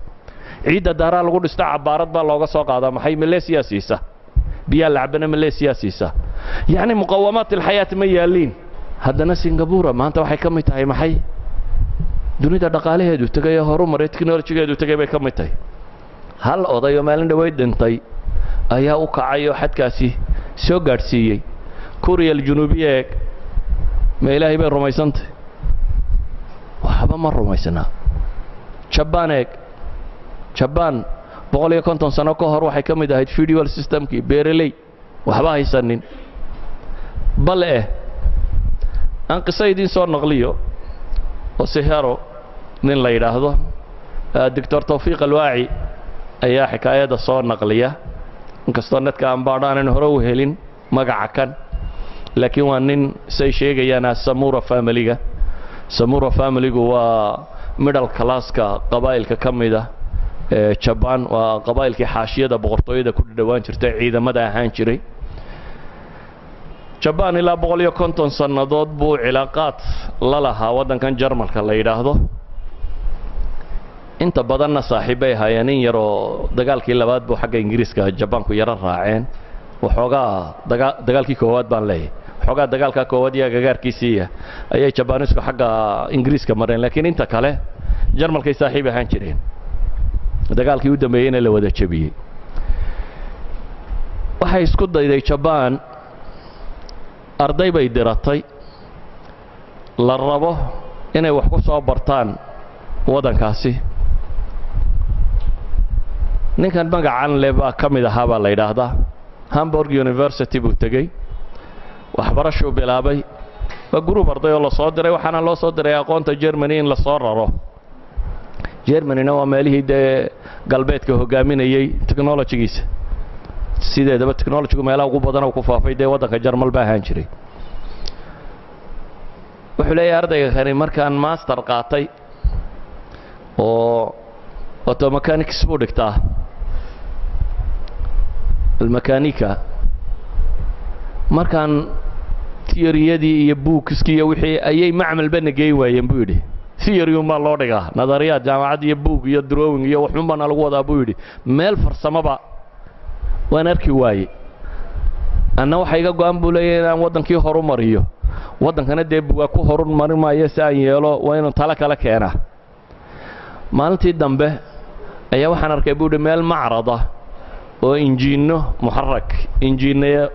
Ciidda daaraa lagu dhisto cabaarad baa looga soo qaadaa. Maxay Malaysiya siisa? Biyaa lacbana Malaysiya siisa. Yacni muqawamaat alxayaat ma yaaliin. Haddana Singabura maanta waxay ka mid tahay maxay dunida dhaqaalaheedu tegay ee horumaray, technologygeedu tegay bay ka mid tahay. Hal oday oo maalin dhaweyd dhintay ayaa u kacay oo xadkaasi soo gaadhsiiyey. Kuuriya Aljunuubiya eeg. Ma Ilaahay bay rumaysantay? Waxba ma rumaysnaa. Jabaan eeg. Jabaan 150 sano ka hor waxay ka mid ahayd feudal systemkii, beereley waxba haysanin. Bal eh aan qiso idiin soo naqliyo oo Sihero nin la yidhaahdo, Doctor Tawfiiq Alwaaci ayaa xikaayada soo naqliya, inkastoo netka aan baadho aanan hore u helin magaca kan, laakiin waa nin say sheegayaan Samura familyga. Samura familygu waa middle classka qabaa'ilka ka mid ah ee Jabaan, waa qabaa'ilkii xaashiyada boqortooyada ku dhadhowaan jirtay, ciidamada ahaan jiray. Jabaan ilaa 150 sannadood buu cilaaqaad la lahaa waddankan Jarmalka la yidhaahdo. Inta badanna saaxiibbay ahaayeen. In yaroo dagaalkii labaad buu xagga Ingiriiska Jabaanku yaro raaceen waxoogaa, dagaalkii koowaad baan leeyahay, waxoogaa dagaalka koowaad iyo agagaarkiisiiya ayay Jabaanisku xagga Ingiriiska mareen, laakiin inta kale Jarmalkay saaxiib ahaan jireen. Dagaalkii u dambeeyeyna la wada jebiyey. Waxay isku dayday Jabaan, arday bay diratay la rabo inay wax ku soo bartaan waddankaasi. Ninkan magacan le baa ka mid ahaa baa la yidhaahdaa. Hamburg University buu tegey, waxbarashuu bilaabay. Waa group arday oo lasoo diray, waxaana loo soo diray aqoonta Germany in lasoo raro. Germanyna waa meelihii dee galbeedka hogaaminayey technologygiisa. Sideedaba technologygu meelaha ugu badan oo ku faafay dee waddanka Jarmal ba ahaan jiray. Wuxuu leeyahay ardayga kani, markaan master qaatay oo automechanics buu dhigtaa, almakanika, markaan theoryadii iyo bookskii iyo wixii ayay macmalba nageyn waayeen buu yidhi. Theory unbaa loo dhigaa, nadariyaad jaamacad iyo book iyo drawing iyo waxun baana lagu wadaa buu yidhi. Meel farsamoba waan arki waaye. Anna waxa iga go-an buu leeyahay inaan waddankii horu mariyo. Waddankana dee bugaa ku horumarin maayo, si aan yeelo waa inuu talo kala keenaa. Maalintii dambe ayaa waxaan arkay buu yidhi meel macrada oo injiinno muxarak, injiinno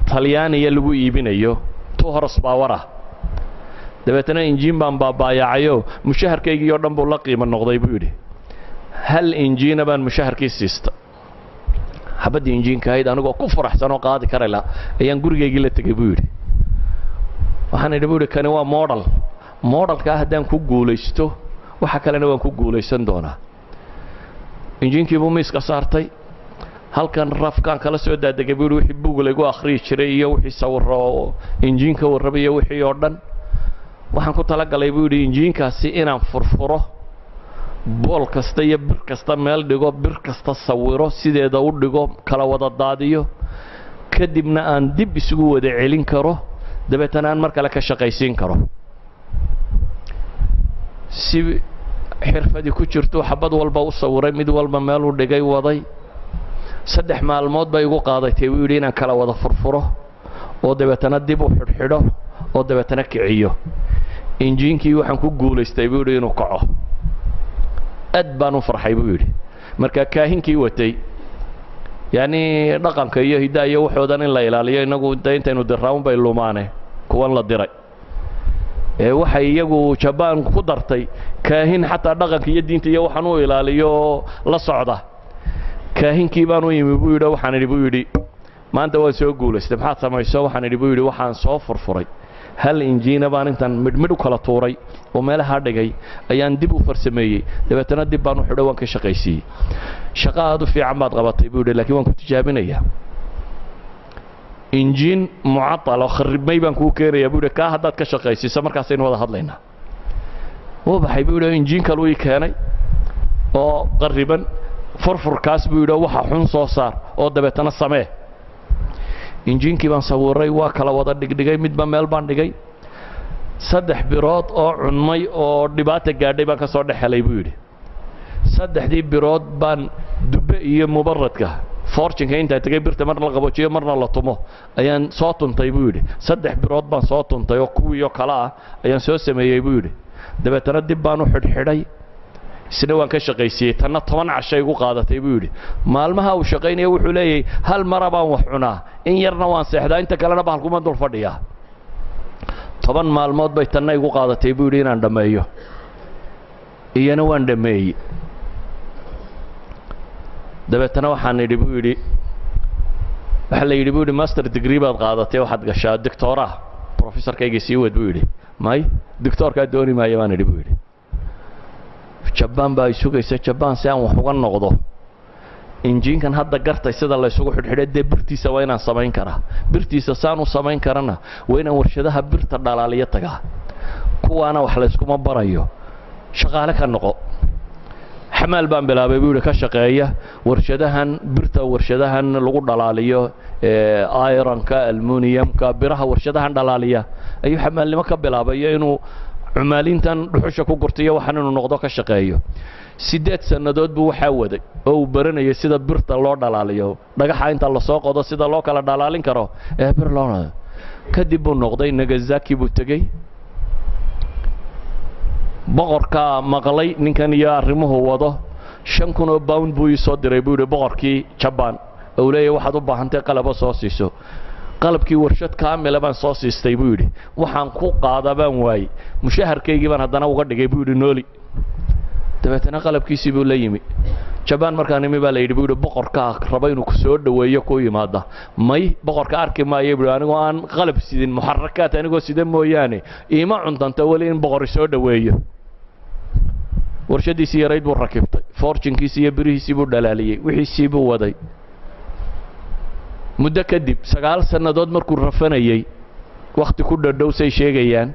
Talyaaniya lagu iibinayo, two horse power ah. Dabeetana injiin baan baabaayacayo, mushaharkaygii oo dhan buu la qiimo noqday buu yidhi. Hal injiina baan mushaharkii siista. Xabaddii injiinka ahayd anigoo ku faraxsan oo qaadi karayla ayaan gurigaygii la tegey buu yidhi. Waxaan idhi buu yidhi, kani waa model, modelkaa haddaan ku guulaysto waxa kalena waan ku guulaysan doonaa. Injiinkii buu miiska saartay. Halkan rafkaan kala soo daadegay buu yidhi wixii buug laygu akhriyi jiray iyo wixii sawiro oo injiinka warrabay iyo wixii oo dhan. Waxaan ku talagalay buu yidhi injiinkaasi inaan furfuro, bool kasta iyo bir kasta meel dhigo, bir kasta sawiro, sideeda u dhigo, kala wada daadiyo, kadibna aan dib isugu wada celin karo, dabeetana aan mar kale ka shaqaysiin karo. Si xirfadii ku jirto xabad walba u sawiray, mid walba meeluu dhigay, waday. 3 maalmood bay igu qaadatay buu yidhi inaan kala wada furfuro oo dabeetana dib u xidhxidho oo dabeetana kiciyo injiinkii. Waxaan ku guulaystay buu yidhi inuu kaco. Aad baan u farxay buu yidhi. Marka kaahinkii watay, yacni dhaqanka iyo hiddaha iyo waxoodan in la ilaaliyo, innagu de intaynu diraaun bay lumaane. Kuwan la diray ee waxay iyagu Jabaan ku dartay kaahin xataa dhaqanka iyo diinta iyo waxaan u ilaaliyo oo la socda. Kaahinkii baan u yimi buu yidhi. Waxaan idhi buu yidhi, maanta waan soo guulaystay, maxaad samayso? Waxaan idhi buu yidhi, waxaan soo furfuray hal injiina baan intaan midhmidh u kala tuuray oo meelahaa dhigay ayaan dib u farsameeyey, dabeetana dib baan u xidho, waan ka shaqaysiiyey. Shaqo aad u fiican baad qabatay buu yidhi, laakiin waan ku tijaabinayaa. Injiin mucatal oo kharibmay baan kuu keenayaa buu yidhi. Kaa haddaad ka shaqaysiiso markaasaynu wada hadlaynaa. Wuu baxay buu yidhi, injiin kaluu ii keenay oo qarriban, furfurkaas buu yidhi, waxa xun soo saar oo dabeetana samee. Injiinkii baan sawiray, waa kala wada dhigdhigay, midba meel baan dhigay. 3 birood oo cunmay oo dhibaata gaadhay baan ka soo dhex helay buu yidhi. 3dii birood baan dubbe iyo mubaradka forjinka intaa tegay, birta marna la qaboojiyo marna la tumo, ayaan soo tuntay buu yidhi. 3 birood baan soo tuntay oo kuwiioo kale ah ayaan soo sameeyey buu yidhi. Dabeetana dib baan u xidhxidhay, isna waan ka shaqaysiiyey. Tanna 10 cashay igu qaadatay buu yidhi. Maalmaha uu shaqaynaya wuxuu leeyahay hal mara baan wax cunaa, in yarna waan seexdaa, inta kalena bahalkuma dul fadhiyaa. 10 maalmood bay tanna igu qaadatay buu yidhi inaan dhammeeyo, iyana waan dhammeeyey. Dabeetana waxaan idhi buu yidhi, waxaa la yidhi buu yidhi, master degree baad qaadatay, waxaad gashaa doctoraa, professorkayga sii wad buu yidhi. May, doctoorkaa dooni maayo baan idhi buu yidhi. Jabaan baa ay sugaysa, Jabaan si aan wax uga noqdo injiinkan hadda gartay sida la isugu xidhxidhay, dee birtiisa waa inaan samayn karaa. Birtiisa saan u samayn karana waa inaan warshadaha birta dhalaaliyo tagaa, kuwaana wax layskuma barayo, shaqaale ka noqo. Xamaal baan bilaabay buu yidhi, ka shaqeeya warshadahan birta, warshadahan lagu dhalaaliyo ironka, almuniyamka, biraha warshadahan dhalaaliya ayuu xamaalnimo ka bilaabay, iyo inuu cumaalintan dhuxusha ku gurtiyo waxaan inuu noqdo ka shaqeeyo. 8 sannadood buu waxaa waday oo uu baranayay sida birta loo dhalaaliyo, dhagaxa inta lasoo qodo sida loo kala dhalaalin karo ee bir loo. Kadib buu noqday, Nagasaki buu tegey. Boqorkaa maqlay ninkan iyo arrimuhu wado. 5000 oo pound buu ii soo diray buu yidhi boqorkii Jabaan, ou leeyahy waxaad u baahantay qalabo soo siiso. Qalabkii warshad kaamila baan soo siistay buu yidhi. Waxaan ku qaada baan waayey, mushaharkaygii baan haddana uga dhigay buu yidhi nooli. Dabeetana qalabkiisii buu la yimi Jabaan. Markaan imi baa la yidhi buu yidhi, boqorkaa raba inuu ku soo dhoweeyo, ku yimaada. May, boqorka arki maayo buu anigoo aan qalab sidin, muxarakaat anigoo sida mooyaane iima cuntanta weli in boqor soo dhoweeyo. Warshadiisii yarayd buu rakibtay, forjinkiisii iyo birihiisii buu dhalaaliyey, wixiisii buu waday. Muddo kadib, 9 sannadood markuu rafanayey, wakhti ku dhadhow say sheegayaan,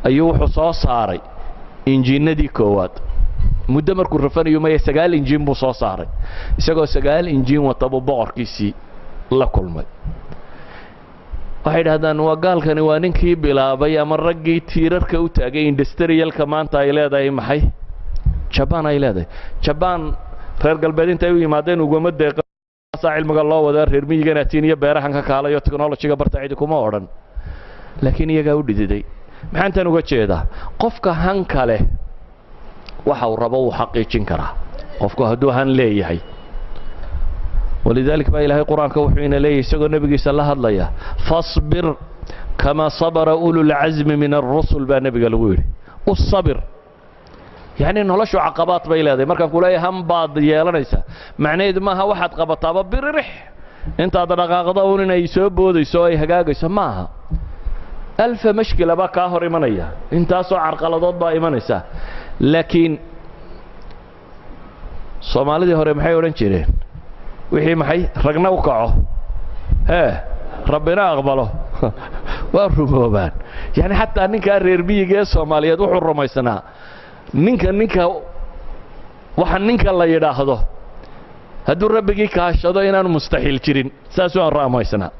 ayuu wuxuu soo saaray injiinadii koowaad. Muddo markuu rafanayo, maya, 9 injiin buu soo saaray. Isagoo 9 injiin wata buu boqorkiisii la kulmay. Waxay idhahdaan waa gaalkani waa ninkii bilaabay ama raggii tiirarka u taagay industrialka maanta ay leedahay maxay Jabaan ay leedahay. Jabaan reer galbeed intay u yimaadeen ugama deeqa cilmiga loo wadaa, reer miyigan atiin iyo beerahan ka kaalayo technologyga barta cidi kuma odhan, laakiin iyagaa u dhididay. Maxaan tan uga jeedaa? Qofka hanka leh waxa uu rabo wuu xaqiijin karaa, qofku hadduu han leeyahay. ولذلك baa Ilaahay Qur-aanka wuxuu ina leeyahy isagoo nebigiisa la hadlaya, فاصبر كما صبر أولو العزم من الرسل baa nebiga lagu yidhi. U sabir, yacni noloshu caqabaad bay leedahay. Markaan ku leeyahay han baad yeelanaysaa, macnaheedu maaha waxaad qabataaba biririx intaad dhaqaaqdo un inay soo boodayso oo ay hagaagayso, ma aha. Alfa mashkila baa kaa hor imanaya, intaasoo carqaladood baa imanaysa, laakiin Soomaalidii hore maxay odhan jireen? Wixii maxay ragna u kaco hee Rabbina aqbalo waa rumoobaan. Yani xataa ninkaa reer miyiga ee Soomaaliyeed wuxuu rumaysnaa ninka waxa ninka la yidhaahdo hadduu Rabbigii kaashado inaanu mustaxiil jirin, saasuu aan rumaysnaa.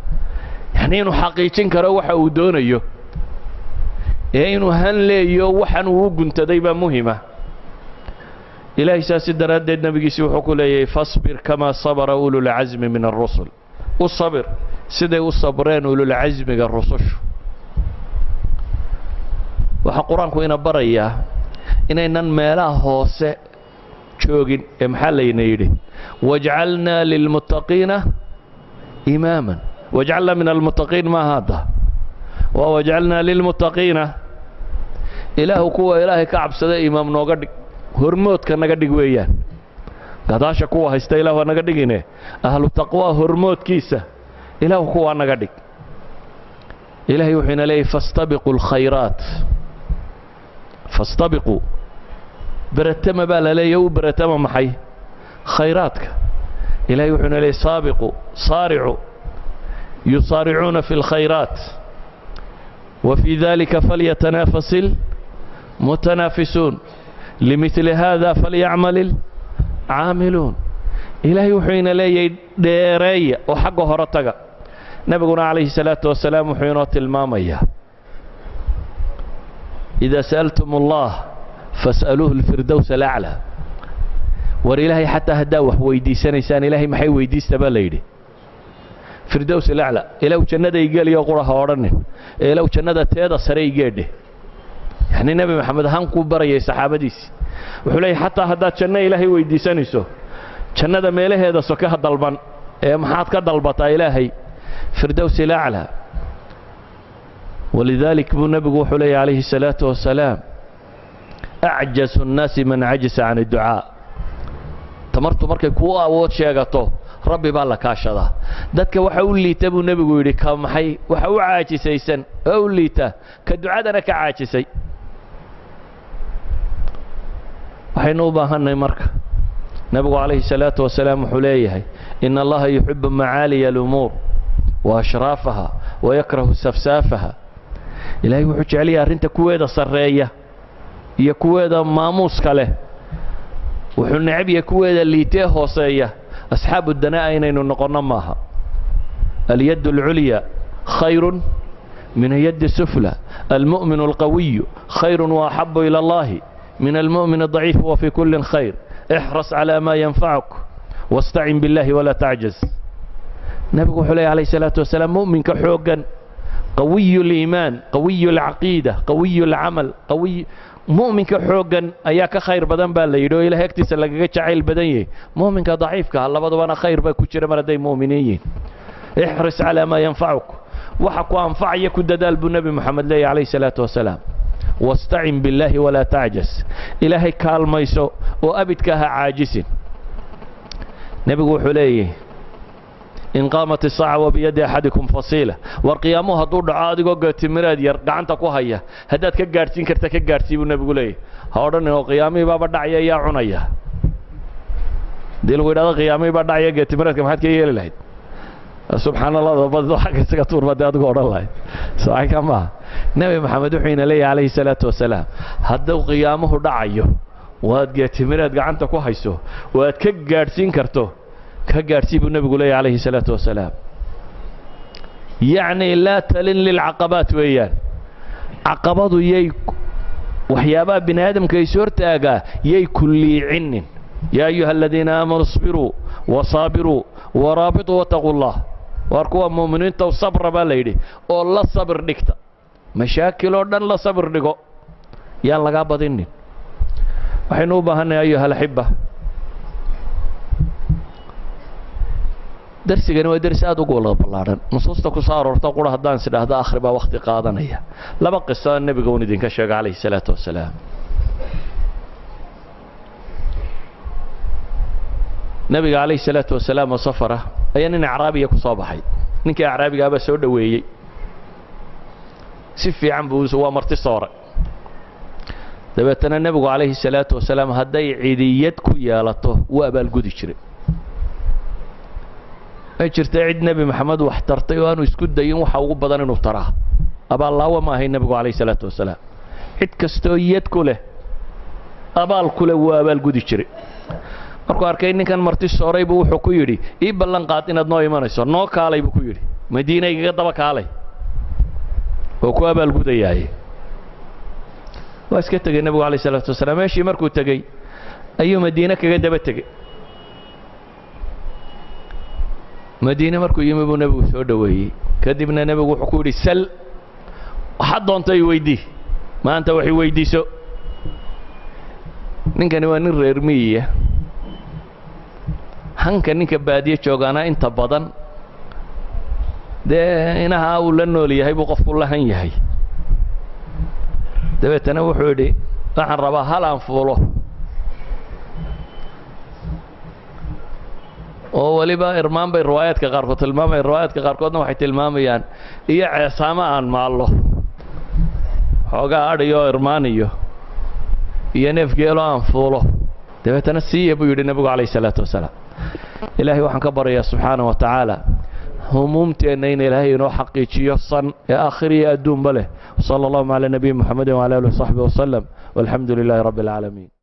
Yani inuu xaqiijin karo waxa uu doonayo ee inuu han leeyo waxan uu u guntaday baa muhima. Ilaahay saasi daraaddeed nebigiisi wuxuu ku leeyahay فاصبر كما صبر أولو العزم من الرسل. U sabir siday u sabreen ululcasmiga rusushu. Waxaa Qur-aanku ina barayaa inaynan meelaha hoose joogin ee maxaa layna yidhi? واجعلنا للمتقين إماما. واجعلنا من المتقين maaha hadda, waa واجعلنا للمتقين. Ilaahu kuwa Ilaahay ka cabsada imaam nooga dhig, hormoodka naga dhig weeyaan. Gadaasha kuwa haysta Ilah waa naga dhigine, ahlu taqwa hormoodkiisa Ilaahu kuwaa naga dhig. Ilaahay wuxuu ina leeyahy فاستبقوا الخيرات. فاستبقوا, beratama baa la leeyahy. U beratama maxay? Khayraadka. Ilahay wuxuu ina leeyahy سابقوا سارعوا، يسارعون في الخيرات وفي ذلك فليتنافس. Almutanaafisuun, limithli hada falyacmal alcaamiluun. Ilaahay wuxuu ina leeyahay dheereeya oo xagga hore taga. Nebiguna calayhi salaatu wasalaam wuxuu inoo tilmaamayaa idaa sa'altum allah fas'aluuhu alfirdows alaclaa. War ilaahay xataa haddaa wax weydiisanaysaan, ilaahay maxay weydiista baa la yidhi? Firdows alaclaa. Ilaw jannada igeliyo qura ha odhanin, ee ilow jannada teeda sare igeedhe. Yacni Nebi Maxamed ahaan kuu barayay saxaabadiisi, wuxuu leeyahy xataa haddaad janno ilaahay weydiisanayso, jannada meelaheeda soke ha dalban, ee maxaad ka dalbataa ilaahay? Firdows ilaclaa. Walidaalik buu nebigu wuxuu leeyahy calayhi الsalaatu wasalaam, acjasu الnaasi man cajisa can idducaa. Tamartu markay kuu awood sheegato, Rabbi baa la kaashadaa. Dadka waxa u liita buu nebigu yidhi ka maxay waxa u caajisaysan oo u liita ka ducadana ka caajisay. Waxaynu u baahannahay marka, nebigu calayhi الsalaatu wasalaam wuxuu leeyahay in allaha yuxibu macaaliya alumuur wa ashraafaha wayakrahu safsaafaha. Ilaahay wuxuu jecel yahay arrinta kuweeda sarreeya iyo kuweeda maamuuska leh, wuxuu necab yahay kuweeda liitee hooseeya. Asxaabu danaa'a inaynu noqonno maaha. Alyad alculya khayru min ayadi sufla, almu'min alqawiyu khayru waaxabu ila allahi min almu'min adaciif, wa fi kullin khayr. Ixras calaa ma yanfacuk wastacin biاllahi walaa tacjaz. Nebigu wuxuu leeyahy alayh salaatu wasalaam, mu'minka xooggan, qawiyu اliimaan, qawiyu alcaqiida, qawiyu alcamal, qawiy mu'minka xooggan ayaa ka khayr badan baa la yidhi oo ilahay agtiisa lagaga jacayl badan yahay mu'minka daciifka ah. Labadubana khayr baa ku jira mar hadday mu'miniin yihiin. Ixris calaa maa yanfacuk, waxa ku anfacaya ku dadaal buu Nebi Moxamed leeyahy calayh salaatu wasalaam. Wastacin billaahi walaa tacjas, ilaahay kaalmayso oo abidka ha caajisin. Nebigu wuxuu leeyahy in qaamat isaaca wa biyadi axadikum fasiila. War qiyaamuhu hadduu dhaco adigoo geetimireed yar gacanta ku haya, haddaad ka gaadhsiin karta ka gaadhsii buu nebigu leeyahy. Ha odhanin oo qiyaamihii baaba dhacaya, yaa cunaya? Hadii lagu yidhahdo qiyaamihii baa dhacaya, geetimireedka maxaad ka yeeli lahayd? Subxaan allah, bad xagga isaga tuurba dee adigu odhan lahayd socanka maaha. Nebi Maxamed wuxuu ina leeyahy calayhi salaatu wasalaam, hadduu qiyaamuhu dhacayo waad geetimireed gacanta ku hayso waad ka gaadhsiin karto, ka gaadhsii buu nebigu leeyahy calayhi salaatu wasalaam. Yacni laa talin lilcaqabaat weeyaan. Caqabadu yay waxyaabaha bini aadamka is hortaagaa yay ku liicinin. Yaa ayuha aladiina aamanuu isbiruu wasaabiruu waraabituu wataquu llah. Waar kuwa mu'miniintaw, sabra baa la yidhi oo la sabir dhigta mashaakil oo dhan, la sabir dhigo, yaan lagaa badinin. Waxaynu u baahannahay, ayuha alaxiba, darsigani waa dersi aad ugu wada ballaadhan. Nusuusta ku soo aroorta qura haddaan is idhaahdo akhri baa wakhti qaadanaya. Laba qiso nebiga uun idinka sheega calayhi salaatu wasalaam. Nebiga calayhi salaatu wasalaam oo safara ayaa nin acraabiya ku soo baxay. Ninkii acraabigaabaa soo dhoweeyey si fiican buu, waa marti sooray. Dabeetana nebigu calayhi salaatu wasalaam hadday cidiyad ku yeelato wuu abaalgudi jiray. May jirta cid Nebi Maxamed wax tartay oo aanu isku dayin waxa ugu badan inuu taraa. Abaallaawa ma ahayn nebigu calayhi salaatu wasalaam. Cid kastoo yad ku leh, abaal ku leh, wuu abaalgudi jiray. Markuu arkay ninkan marti sooray buu wuxuu ku yidhi, ii ballan qaad inaad noo imanayso, noo kaalay buu ku yidhi, Madiina igaga daba kaalay oo ku abaalgudayaaye. Waa iska tegey nebigu calayh isalaatu wasalaam. Meeshii markuu tegey ayuu Madiine kaga daba tegey. Madiine markuu yimi buu nebigu soo dhoweeyey. Kadibna nebigu wuxuu ku yidhi, sal, waxaad doonta i weydii maanta, wax i weydiiso. Ninkani waa nin reer miyiya. Hanka ninka baadiye joogaana inta badan dee inaha uu la nool yahay buu qofku la han yahay. Dabeetana wuxuu yidhi, waxaan rabaa hal aan fuulo oo weliba irmaan bay riwaayaadka qaarkood tilmaamayan, riwaayaadka qaarkoodna waxay tilmaamayaan iyo ceesaamo aan maallo, xoogaa adhiyo irmaan iyo neef geelo aan fuulo. Dabeetana siiya buu yidhi nebigu calayh isalaatu wasalaam. Ilaahay waxaan ka baryayaa subxaana wa tacaala Humuumteenna in Ilaahay inoo xaqiijiyo san ee aakhir iyo adduunba leh. Sala allahuma calaa nabiyi Muxamedin wcala alih wasaxbi wasalam, walxamdu lilaahi rabbi alcaalamiin.